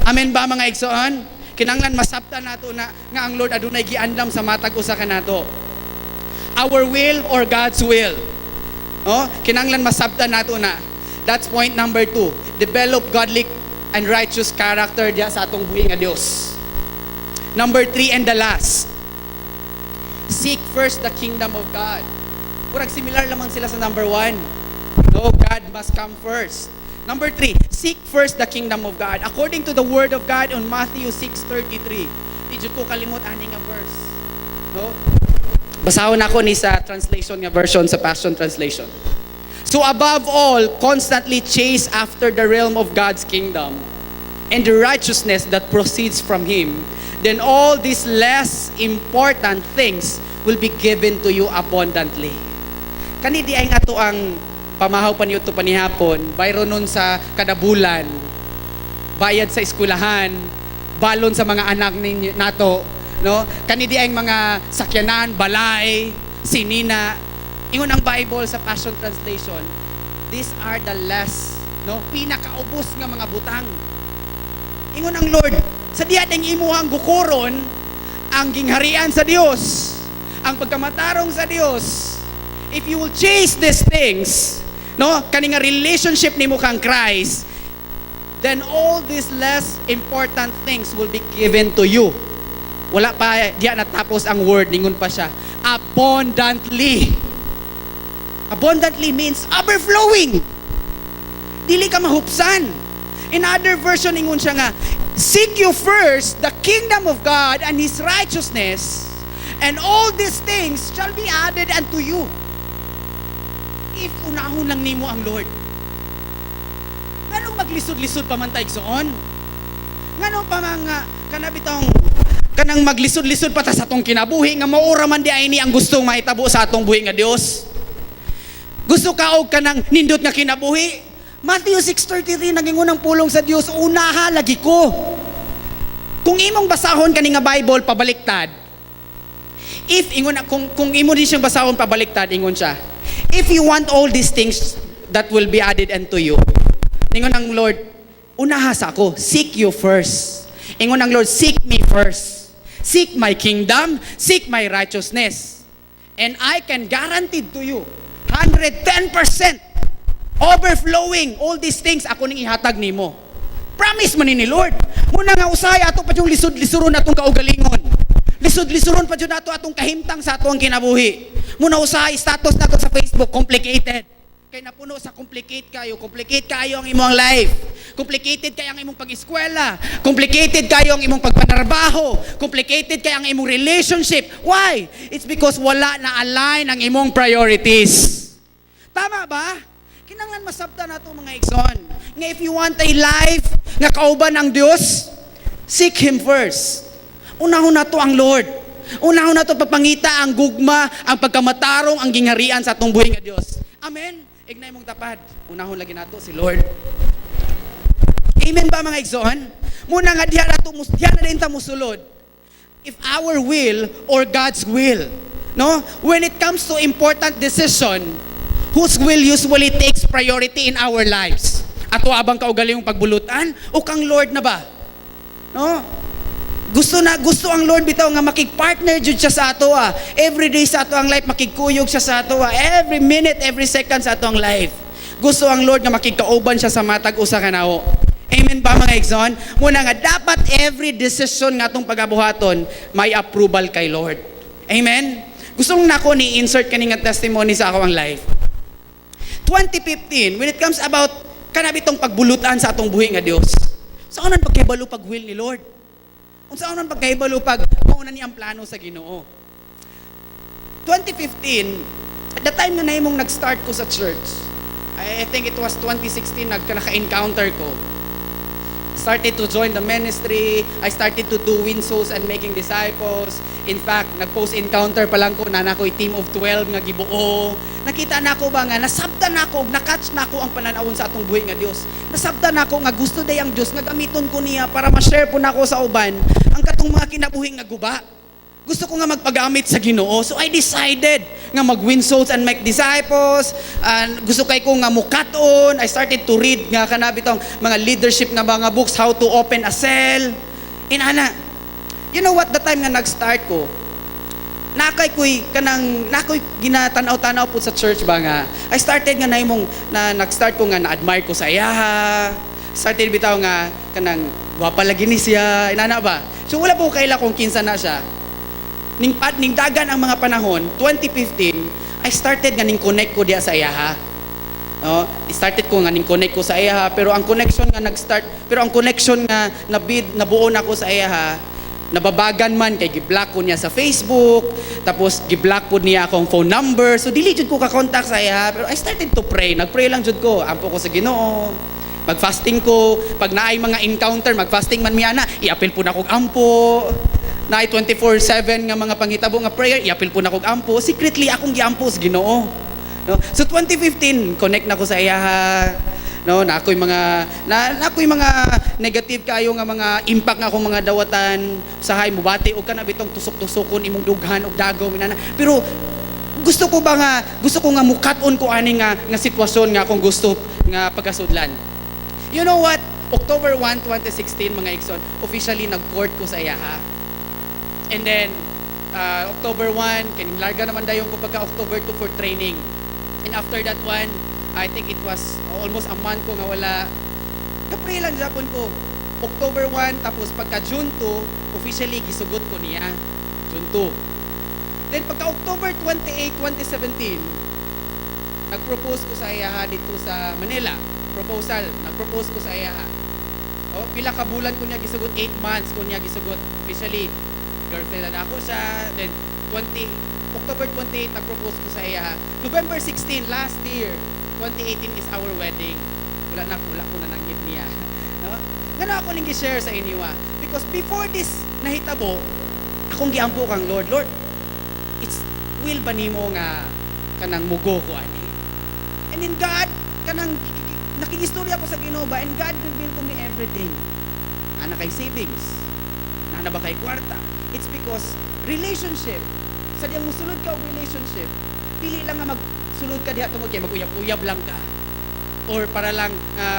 Amen ba, mga igsoon? Kinahanglan masabtan nato na nga ang Lord adunay giandam sa matag usa kanato. Our will or God's will? Oh, kinahanglan masabtan nato na. That's point number two. Develop godly and righteous character diya sa atong buhi nga Dios. Number three and the last. Seek first the kingdom of God. Murag similar lamang sila sa number one. No, God must come first. Number three, seek first the kingdom of God. According to the word of God on Matthew 6:33. Di jud ko kalimot ani nga verse. No? Basahon ako ni sa translation nga version, sa Passion Translation. "So above all, constantly chase after the realm of God's kingdom and the righteousness that proceeds from Him. Then all these less important things will be given to you abundantly." Kani diay nga to ang pamahaw pa niyo to panihapon, bayro nun sa kada bulan, bayad sa eskwelahan, balon sa mga anak ninyo nato, no? Kani diay mga sakyanan, balay, sinina. Ingon ang Bible sa Passion Translation, these are the less, no? Pinakaubos nga mga butang. Ingon ang Lord, sa diha ding imuhang gukoron ang gingharian sa Dios, ang pagkamatarong sa Dios. If you will chase these things, no, kani nga relationship nimo kang Christ, then all these less important things will be given to you. Wala pa diya natapos ang word, ningon pa siya, "abundantly." Abundantly means overflowing. Dili ka mahupsan. In other version, ingon siya nga, "Seek you first the kingdom of God and His righteousness, and all these things shall be added unto you." If unahon lang nimo ang Lord. Nganong maglisod-lisod pa man ta, igsoon? Ngano pa mga kana bitong kanang maglisod-lisod pa ta sa atong kinabuhi nga maura man diay ni ang gustong mahitabo sa atong buhi nga Dios? Gusto ka og kanang nindot nga kinabuhi? Matthew 6:33, naging unang pulong sa Dios, unaha lagi ko. Kung imong basahon kani nga Bible pabaliktad, if ingon kung imo din siyang basahon pabaliktad, ingon siya, "If you want all these things that will be added unto you," Ningon ang Lord, "Unaha sa ako, seek you first." Ingon ang Lord, "Seek me first. Seek my kingdom, seek my righteousness. And I can guarantee to you, 110% overflowing, all these things ako ning ihatag nimo." Promise man ni Lord. Muna nga usahay ato pa yung lisod-lisuron atong kaugalingon. Lisod-lisuron pa jud nato atong kahimtang sa atong kinabuhi. Muna usahay status nato sa Facebook complicated. Kay napuno sa complicate kayo, complicate kayo ang imong life. Complicated kayo ang imong pag-eskwela, complicated kayo ang imong pagpanarbaho, complicated kayo ang imong relationship. Why? It's because wala na align ang imong priorities. Tama ba? Kinanglan masabta nato, mga igsoon, nga if you want a life nga kauban ang Dios, seek Him first. Unahon nato ang Lord. Unahon nato pagpangita ang gugma, ang pagkamatarong, ang gingharian sa atong buhi nga Dios. Amen. Ignay mong tapad. Unahon lagi nato si Lord. Amen ba, mga igsoon? Muna nga diha nato diha na din ta musulod. If our will or God's will. No? When it comes to important decision, whose will usually takes priority in our lives? Ato abang kaugalingong pagbulutan o kang Lord na ba? No? Gusto na gusto ang Lord bitaw nga makig-partner jud siya sa ato ah. Every day sa ato ang life makigkuyog siya sa ato ah. Every minute, every second sa ato ang life. Gusto ang Lord nga makigkauban siya sa matag usa ka nawo. Amen ba, mga igsoon? Muna nga dapat every decision nga atong pagabuhaton may approval kay Lord. Amen? Gusto nako ni insert kani nga testimony sa ako ang life. 2015, when it comes about kana bitong pagbulutan sa atong buhi nga Dios. Unsaon pagkahibalo pag will ni Lord? Unsaon man pagkahibalo pag mao na ni ang plano sa Ginoo? 2015, at the time nga nahimong nag-start ko sa church, I think it was 2016 nagka naka-encounter ko. Started to join the ministry. I started to do win souls and making disciples. In fact, nag-post encounter pa lang ko, na ko team of 12 nga gibuo. Nakita na ako ba nga, nasabtan na ako, na-catch na ako ang pananawon sa atong buhi nga Dios. Nasabtan na ako nga gusto day ang Dios nga gamiton ko niya para ma-share po nako sa uban ang katong mga kinabuhi nga guba. Gusto ko nga magpagamit sa Ginoo. So I decided nga mag-win souls and make disciples. And gusto kay ko nga mukat-on. I started to read nga kana bitong mga leadership nga mga books, how to open a cell. Inana. You know what, the time nga nag-start ko, nakay ko'y kanang nakoy ginatanaw-tanaw po sa church ba nga I started nga nahimong na nag-start ko nga na-admire ko sa iyaha. Started bitaw nga kanang gwapa lagi ni siya, inana ba. So wala po kaila kung kinsa na siya. Ning pat ning dagan ang mga panahon, 2015, I started nga ning connect ko diya sa iyaha, no? Started ko nga ning connect ko sa iyaha, pero ang connection nga nag-start, pero ang connection nga nabid nabuo na ko sa iyaha, nababagan man kay gi-block ko niya sa Facebook, tapos gi-block po niya akong phone number, so dili jud ko ka-contact sa iyaha. Pero I started to pray, nag-pray lang jud ko, ampo ko sa Ginoo, mag-fasting ko. Pag naay mga encounter, mag-fasting man miya na, iapil po na kog ampo. Naay 24/7 nga mga panghitabo nga prayer, iapil po na kog ampo. Secretly akong giampo sa Ginoo, no? So 2015, connect na ko sa iyaha, no? Na ako'y mga negative kayo nga mga impact nga akong mga dawatan. Usahay mubati og kana bitong tusok-tusokon imong dughan og dagaw minana, pero gusto ko ba nga gusto ko nga mukat-on ko ani nga nga sitwasyon nga akong gusto nga pagkasudlan. You know what? October 1, 2016, mga igsoon, officially nag-court ko sa iyaha. And then October 1, kining larga naman dayon ko pagka October 2 for training. And after that one, I think it was almost a month ko nga wala. Ka-pray lang Japon ko. October 1, tapos pagka June 2, officially gisugot ko niya. June 2. Then pagka October 28, 2017, nag-propose ko sa iyaha dito sa Manila. Proposal, nag-propose ko sa iyaha. Oh, pila ka bulan ko niya gisugot? 8 months ko niya gisugot officially. Girlfriend na ako siya. Then 20 October 28 nag-propose ko sa iya. November 16 last year, 2018 is our wedding. Wala ko na nanghid niya. No? Ngano ako ning gi-share sa inyo ah? Because before this nahitabo, akong giampo kang Lord, "Lord, it's will ba nimo nga kanang mugo ko ani?" And in God, kanang nakigistorya ko sa Ginoo ba, and God revealed to me everything. Ana kay savings. Nana ba kay kwarta? It's because relationship, sa diyang musulod ka og relationship, dili lang nga magsulod ka diha tungod kay mag-uyab-uyab lang ka. Or para lang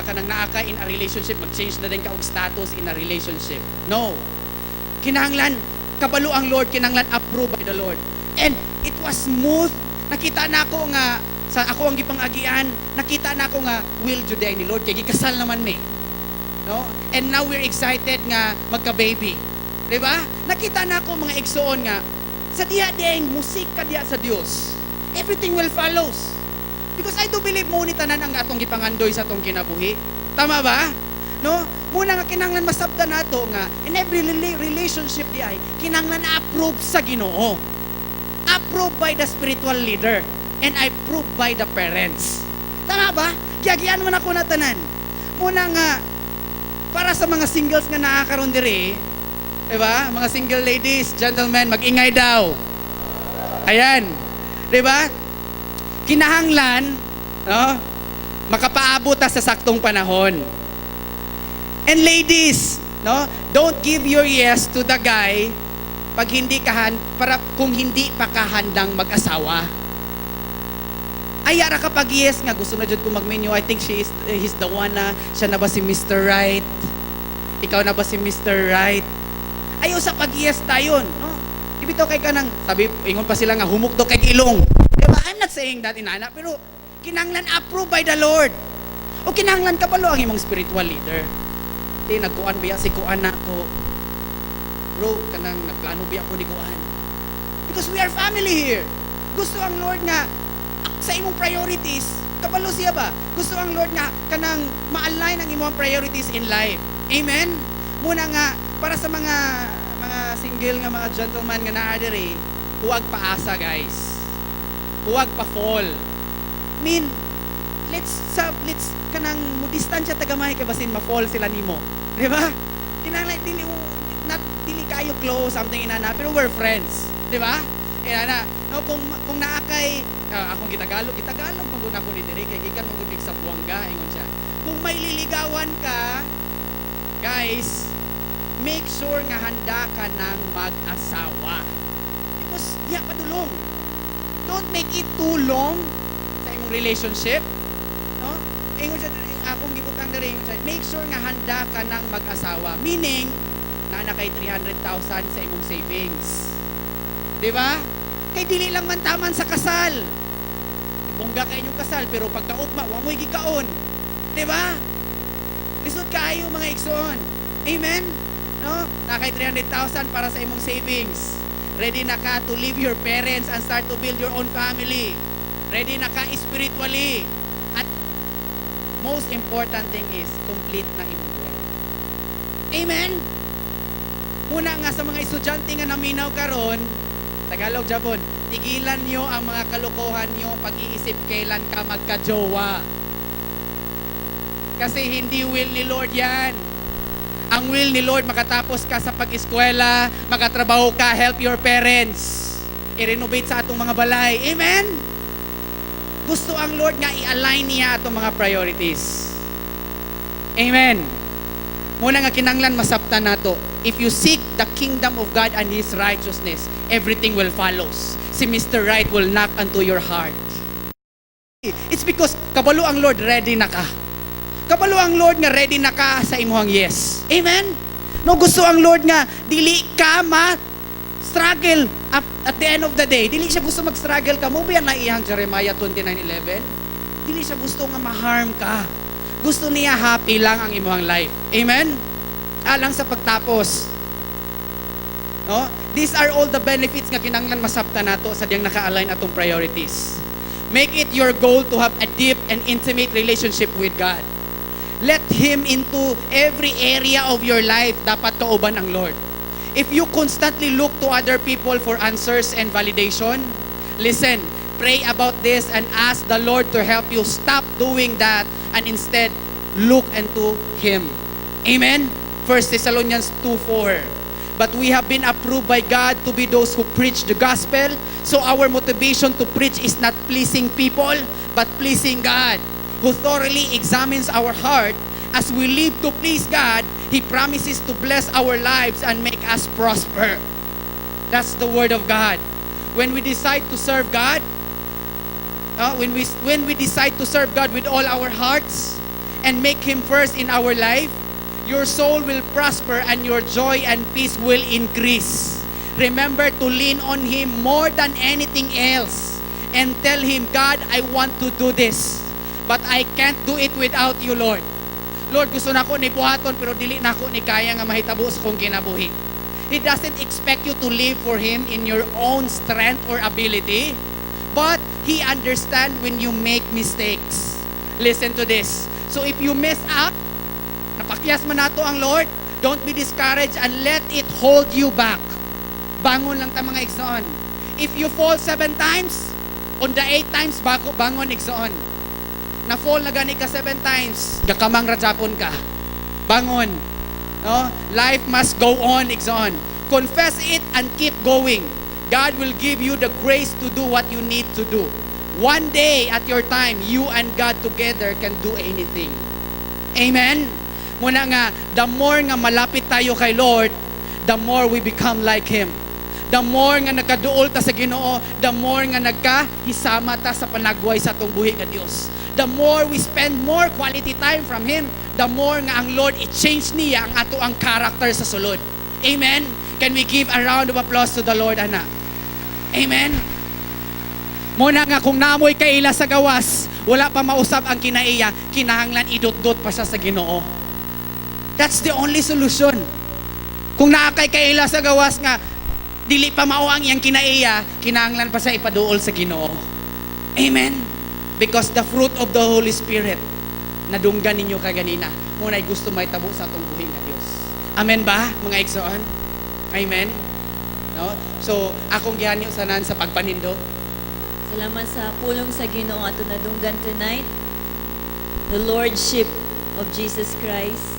kanang naa ka in a relationship, mag-change na din ka og status in a relationship. No. Kinahanglan kabalo ang Lord, kinahanglan approved by the Lord. And it was smooth. Nakita na ako nga sa ako ang gipangagian, nakita na ako nga will jud ni Lord kay gikasal naman mi. No? And now we're excited nga magka-baby. Di ba? Nakita na ako, mga igsoon, nga sa diha ding mu-seek ka diha sa Dios, everything will follows. Because I do believe mo ni tanan ang atong gipangandoy sa atong kinabuhi. Tama ba? No? Muna nga kinahanglan masabtan nato nga in every relationship di ay kinahanglan approve sa Ginoo. Approved by the spiritual leader and approved by the parents. Tama ba? Giagian man ako na tanan. Muna nga para sa mga singles nga naa karon diri, di ba? Mga single ladies, gentlemen, mag-ingay daw. Ayan. Di ba? Kinahanglan, no? Makapaabot ta sa saktong panahon. And ladies, no? Don't give your yes to the guy pag hindi ka para kung hindi pa ka handang mag-asawa. Ay, ara kapag yes nga gusto na jud ko magminyo, I think she is he's the one na, siya na ba si Mr. Right? Ikaw na ba si Mr. Right? Ayaw sa pag yes dayon, no? Di bitaw kay kanang sabi ingon pa sila nga humok daw kay ilong. Diba? I'm not saying that inana, pero kinahanglan approved by the Lord. O kinahanglan kabalo ang imong spiritual leader. Di nagkuan biya si kuan nako. Bro, kanang nagplano biya ko ni kuan. Because we are family here. Gusto ang Lord nga sa imong priorities, kabalo siya ba? Gusto ang Lord nga kanang ma-align ang imong priorities in life. Amen? Muna nga para sa mga single nga mga gentleman nga naa diri, huwag paasa, guys. Huwag pa fall. Mean, let's kanang mo distansya ta gamay kay basin ma-fall sila nimo. Di ba? Kinahanglan dili not dili kayo close, something inana, pero we're friends. Di ba? Inana, no, kung naa kay akong gitagalog, gitagalog man gud ako ni diri kay gikan man gud sa Buanga, ingon siya. Kung may liligawan ka, guys, make sure nga handa ka ng mag-asawa. Because diha padulong. Don't make it too long sa imong relationship. No? Ingon siya, akong gibutang diri, ingon siya, make sure nga handa ka ng mag-asawa. Meaning, naa na kay 300,000 sa imong savings. Di ba? Kay dili lang man taman sa kasal. Bongga kay inyong kasal, pero pagkaugma, wa mo'y gikaon. Di ba? Lisod kaayo, mga igsoon. Amen? No? Naa kay 300,000 para sa imong savings. Ready na ka to leave your parents and start to build your own family. Ready na ka spiritually. At most important thing is, complete na imong dwell. Amen? Muna nga sa mga estudyante nga naminaw karon, Tagalog Japon, tigilan nyo ang mga kalokohan nyo pag-iisip kailan ka magka-jowa. Kasi hindi will ni Lord yan. Ang will ni Lord, makatapos ka sa pag-eskwela, makatrabaho ka, help your parents. I-renovate sa atong mga balay. Amen? Gusto ang Lord nga i-align niya atong mga priorities. Amen. Muna nga kinanglan masabtan nato. If you seek the kingdom of God and His righteousness, everything will follows. Si Mr. Right will knock unto your heart. It's because kabalo ang Lord, ready na ka. Kabalo ang Lord nga ready na ka sa imuhang yes. Amen? No, gusto ang Lord nga dili ka ma struggle at the end of the day. Dili siya gusto mag-struggle ka. Mo ba yan na iyang Jeremiah 29:11? Dili siya gusto nga ma-harm ka. Gusto niya happy lang ang imuhang life. Amen? Alang sa pagtapos. No? These are all the benefits nga kinanglan masabtan nato sa diyang naka-align atong priorities. Make it your goal to have a deep and intimate relationship with God. Let Him into every area of your life. Dapat kauban ang Lord. If you constantly look to other people for answers and validation, listen, pray about this and ask the Lord to help you stop doing that and instead look unto Him. Amen? 1 Thessalonians 2:4. But we have been approved by God to be those who preach the gospel. So our motivation to preach is not pleasing people, but pleasing God, who thoroughly examines our heart. As we live to please God, He promises to bless our lives and make us prosper. That's the word of God. When we decide to serve God, No? When we decide to serve God with all our hearts and make Him first in our life, your soul will prosper and your joy and peace will increase. Remember to lean on Him more than anything else and tell Him, "God, I want to do this, but I can't do it without you, Lord. Lord, gusto nako ni buhaton pero dili nako ni kaya nga mahitabo sa akong kinabuhi." He doesn't expect you to live for Him in your own strength or ability, but He understands when you make mistakes. Listen to this. So if you mess up, napakyas man nato ang Lord, don't be discouraged and let it hold you back. Bangon lang ta, mga igsoon. If you fall seven times, on the eight times, bako, bangon, igsoon. Na-fall na gani ka seven times, gakamang ra japon ka. Bangon. No? Life must go on, igsoon. Confess it and keep going. God will give you the grace to do what you need to do. One day at your time, you and God together can do anything. Amen? Muna nga, the more nga malapit tayo kay Lord, the more we become like Him. The more nga nagkaduol ta sa Ginoo, the more nga nagkahisama ta sa panagway sa atong buhi nga Dios. The more we spend more quality time from Him, the more nga ang Lord i-change niya ang ato ang character sa sulod. Amen? Can we give a round of applause to the Lord, ana? Amen? Muna nga kung naa moy kaila sa gawas, wala pa mausab ang kinaiya, kinahanglan idot-dot pa siya sa Ginoo. That's the only solution. Kung naa kay kaila sa gawas nga dili pa mao ang iyang kinaiya, kinahanglan pa siya ipaduol sa Ginoo. Amen. Because the fruit of the Holy Spirit nadunggan ninyo kaganina, mao na'y gusto mahitabo sa atong buhi nga Dios. Amen ba, mga igsoon? Amen. No? So, akong gihanyo sanan sa pagpanindot. Salamat sa pulong sa Ginoo ato nadunggan tonight. The Lordship of Jesus Christ.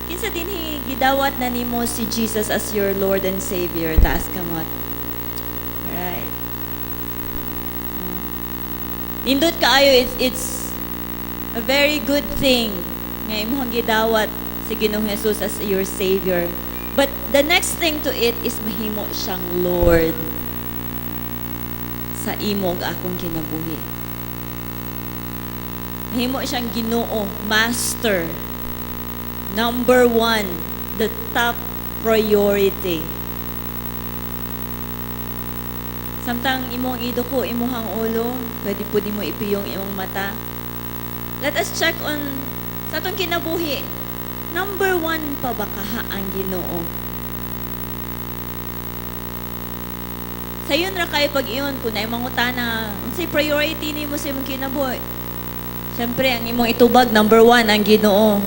Kinsa dinhi gidawat na nimo si Jesus as your Lord and Savior? Taas kamot. Alright. Nindot kaayo, it's a very good thing nga imong gidawat si Ginoong Jesus as your Savior. But the next thing to it is mahimo siyang Lord sa imo ug akong kinabuhi. Mahimo siyang Ginoo, Master. Number one, the top priority. Samtang imong iduko imuhang ulo, pwede po di mo ipiyong imong mata. Let us check on sa atong kinabuhi. Number one pa ba kaha ang Ginoo? Sayon ra kay pag-iyon kung naay mangutana, unsay priority nimo sa imong kinabuhi? Siyempre, ang imong itubag, number one, ang Ginoo.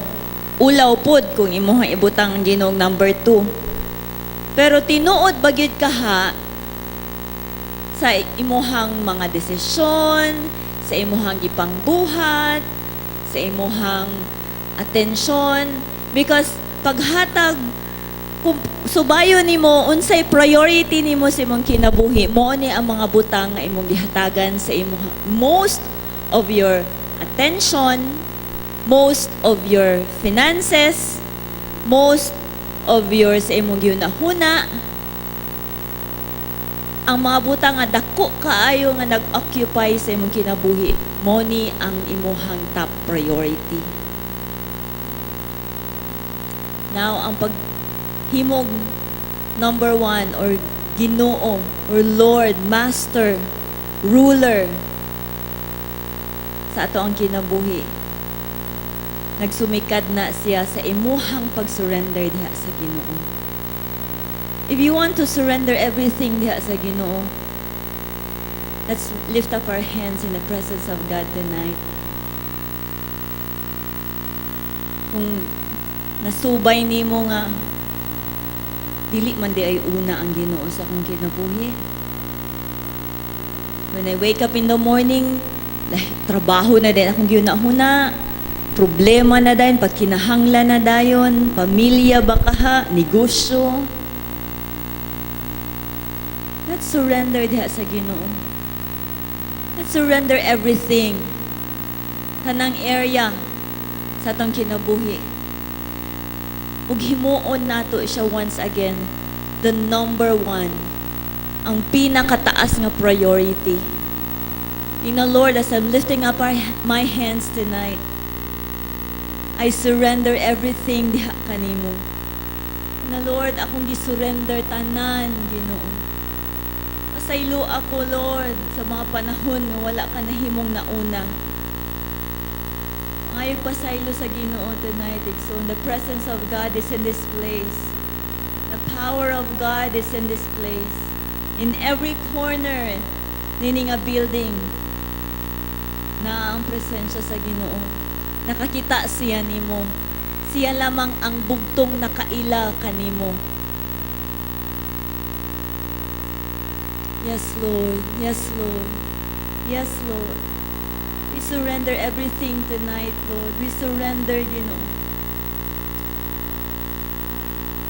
Ulaw pod kung imong ibutang ang Ginoo number two. Pero tinuod ba gyud kaha sa imuhang mga desisyon, sa imuhang gipangbuhat, sa imuhang atensyon? Because paghatag, kung subayon nimo unsay priority nimo sa imong kinabuhi, mao ni ang mga butang nga imong gihatagan sa imong most of your attention, most of your finances, most of your sa imong gihunahuna, ang mga butang nga dako kaayo nga nag-occupy sa imong kinabuhi, mao ni ang imuhang top priority. Now, ang paghimog number one or Ginoo or Lord, Master, Ruler sa ato ang kinabuhi, nagsumikad na siya sa imuhang pag-surrender diha sa Ginoo. If you want to surrender everything diha sa Ginoo, let's lift up our hands in the presence of God tonight. Kung nasubay nimo nga dili man di ay una ang Ginoo sa akong kinabuhi. When I wake up in the morning, like, trabaho na din akong gihuna-huna, problema na dayon, pagkinahanglan na dayon, pamilya ba kaha, negosyo. Let's surrender diha sa Ginoo. Let's surrender everything. Tanang area sa atong kinabuhi. Ug himuon nato siya once again, the number one, ang pinakataas nga priority. Lord, as I'm lifting up my hands tonight, I surrender everything diha kanimo. Na Lord, akong gisurrender tanan, Ginoo. Pasaylo ako, Lord, sa mga panahon nga wala ka nahimong nauna. Mangayog pasaylo sa Ginoo tonight. So the presence of God is in this place. The power of God is in this place. In every corner nini nga building na ang presensya sa Ginoo. Nakakita siya nimo. Siya lamang ang bugtong nakaila kanimo. Yes, Lord. Yes, Lord. Yes, Lord. We surrender everything tonight, Lord. We surrender, Ginoo.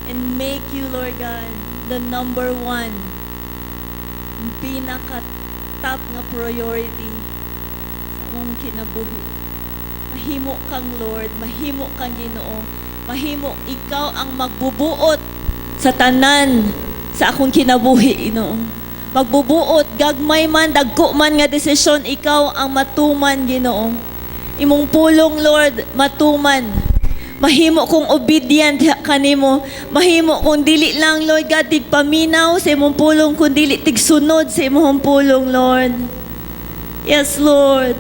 And make you, Lord God, the number one, pinaka-top nga priority sa among kinabuhi. Mahimo kang Lord, mahimo kang Ginoo, mahimo ikaw ang magbubuot sa tanan sa akong kinabuhi, Ginoo. Magbubuot, gagmay man, dagko man nga desisyon, ikaw ang matuman, Ginoo. Imong pulong, Lord, matuman. Mahimo kong obedient kanimo. Mahimo kong dili lang, Lord God, tigpaminaw sa imong pulong, kung dili tigsunod sa imong pulong, Lord. Yes, Lord.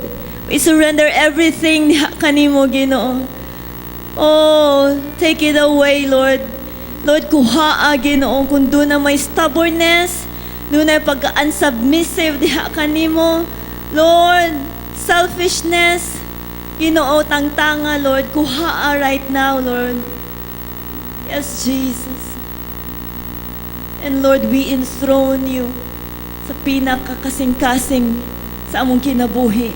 We surrender everything kanimo, Ginoo. Oh, take it away, Lord. Lord, kuhaa, Ginoo, kung duna may stubbornness, duna pagka-unsubmissive diha kanimo. Lord, selfishness, Ginoo, tangtanga, Lord, kuhaa right now, Lord. Yes, Jesus. And Lord, we enthrone you sa pinakakasing-kasing sa among kinabuhi.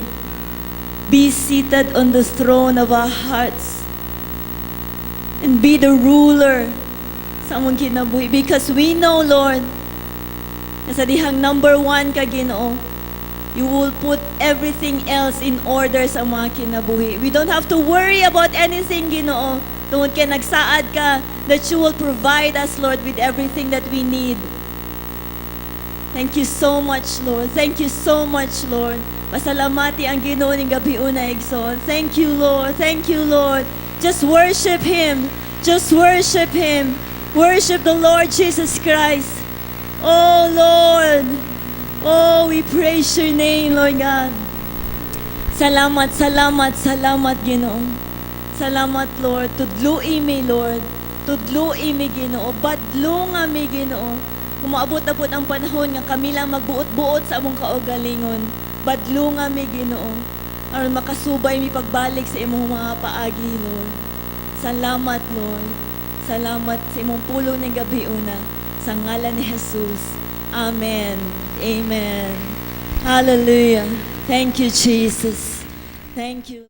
Be seated on the throne of our hearts and be the ruler sa among kinabuhi. Because we know, Lord, na sa dihang number one ka, Ginoo, you will put everything else in order sa mga kinabuhi. We don't have to worry about anything, Ginoo. Tungod kay nagsaad ka that you will provide us, Lord, with everything that we need. Thank you so much, Lord. Thank you so much, Lord. Pasalamati ang Ginoo ning gabiuna, igsoon. Thank you, Lord. Thank you, Lord. Just worship Him. Just worship Him. Worship the Lord Jesus Christ. Oh, Lord. Oh, we praise your name, Lord God. Salamat, salamat, salamat, Ginoo. Salamat, Lord. Tudlui mi, Lord. Tudlui mi, Ginoo. Badlunga mi, Ginoo. Kung maabot-abot ang panahon nga kami lang magbuot-buot sa among kaugalingon, badlunga mi, Ginoo. Aron makasubay mi pagbalik sa imong mga paagi, Lord. Salamat, Lord. Salamat sa imong pulong ning gabiuna. Sa ngalan ni Jesus. Amen. Amen. Hallelujah. Thank you, Jesus. Thank you.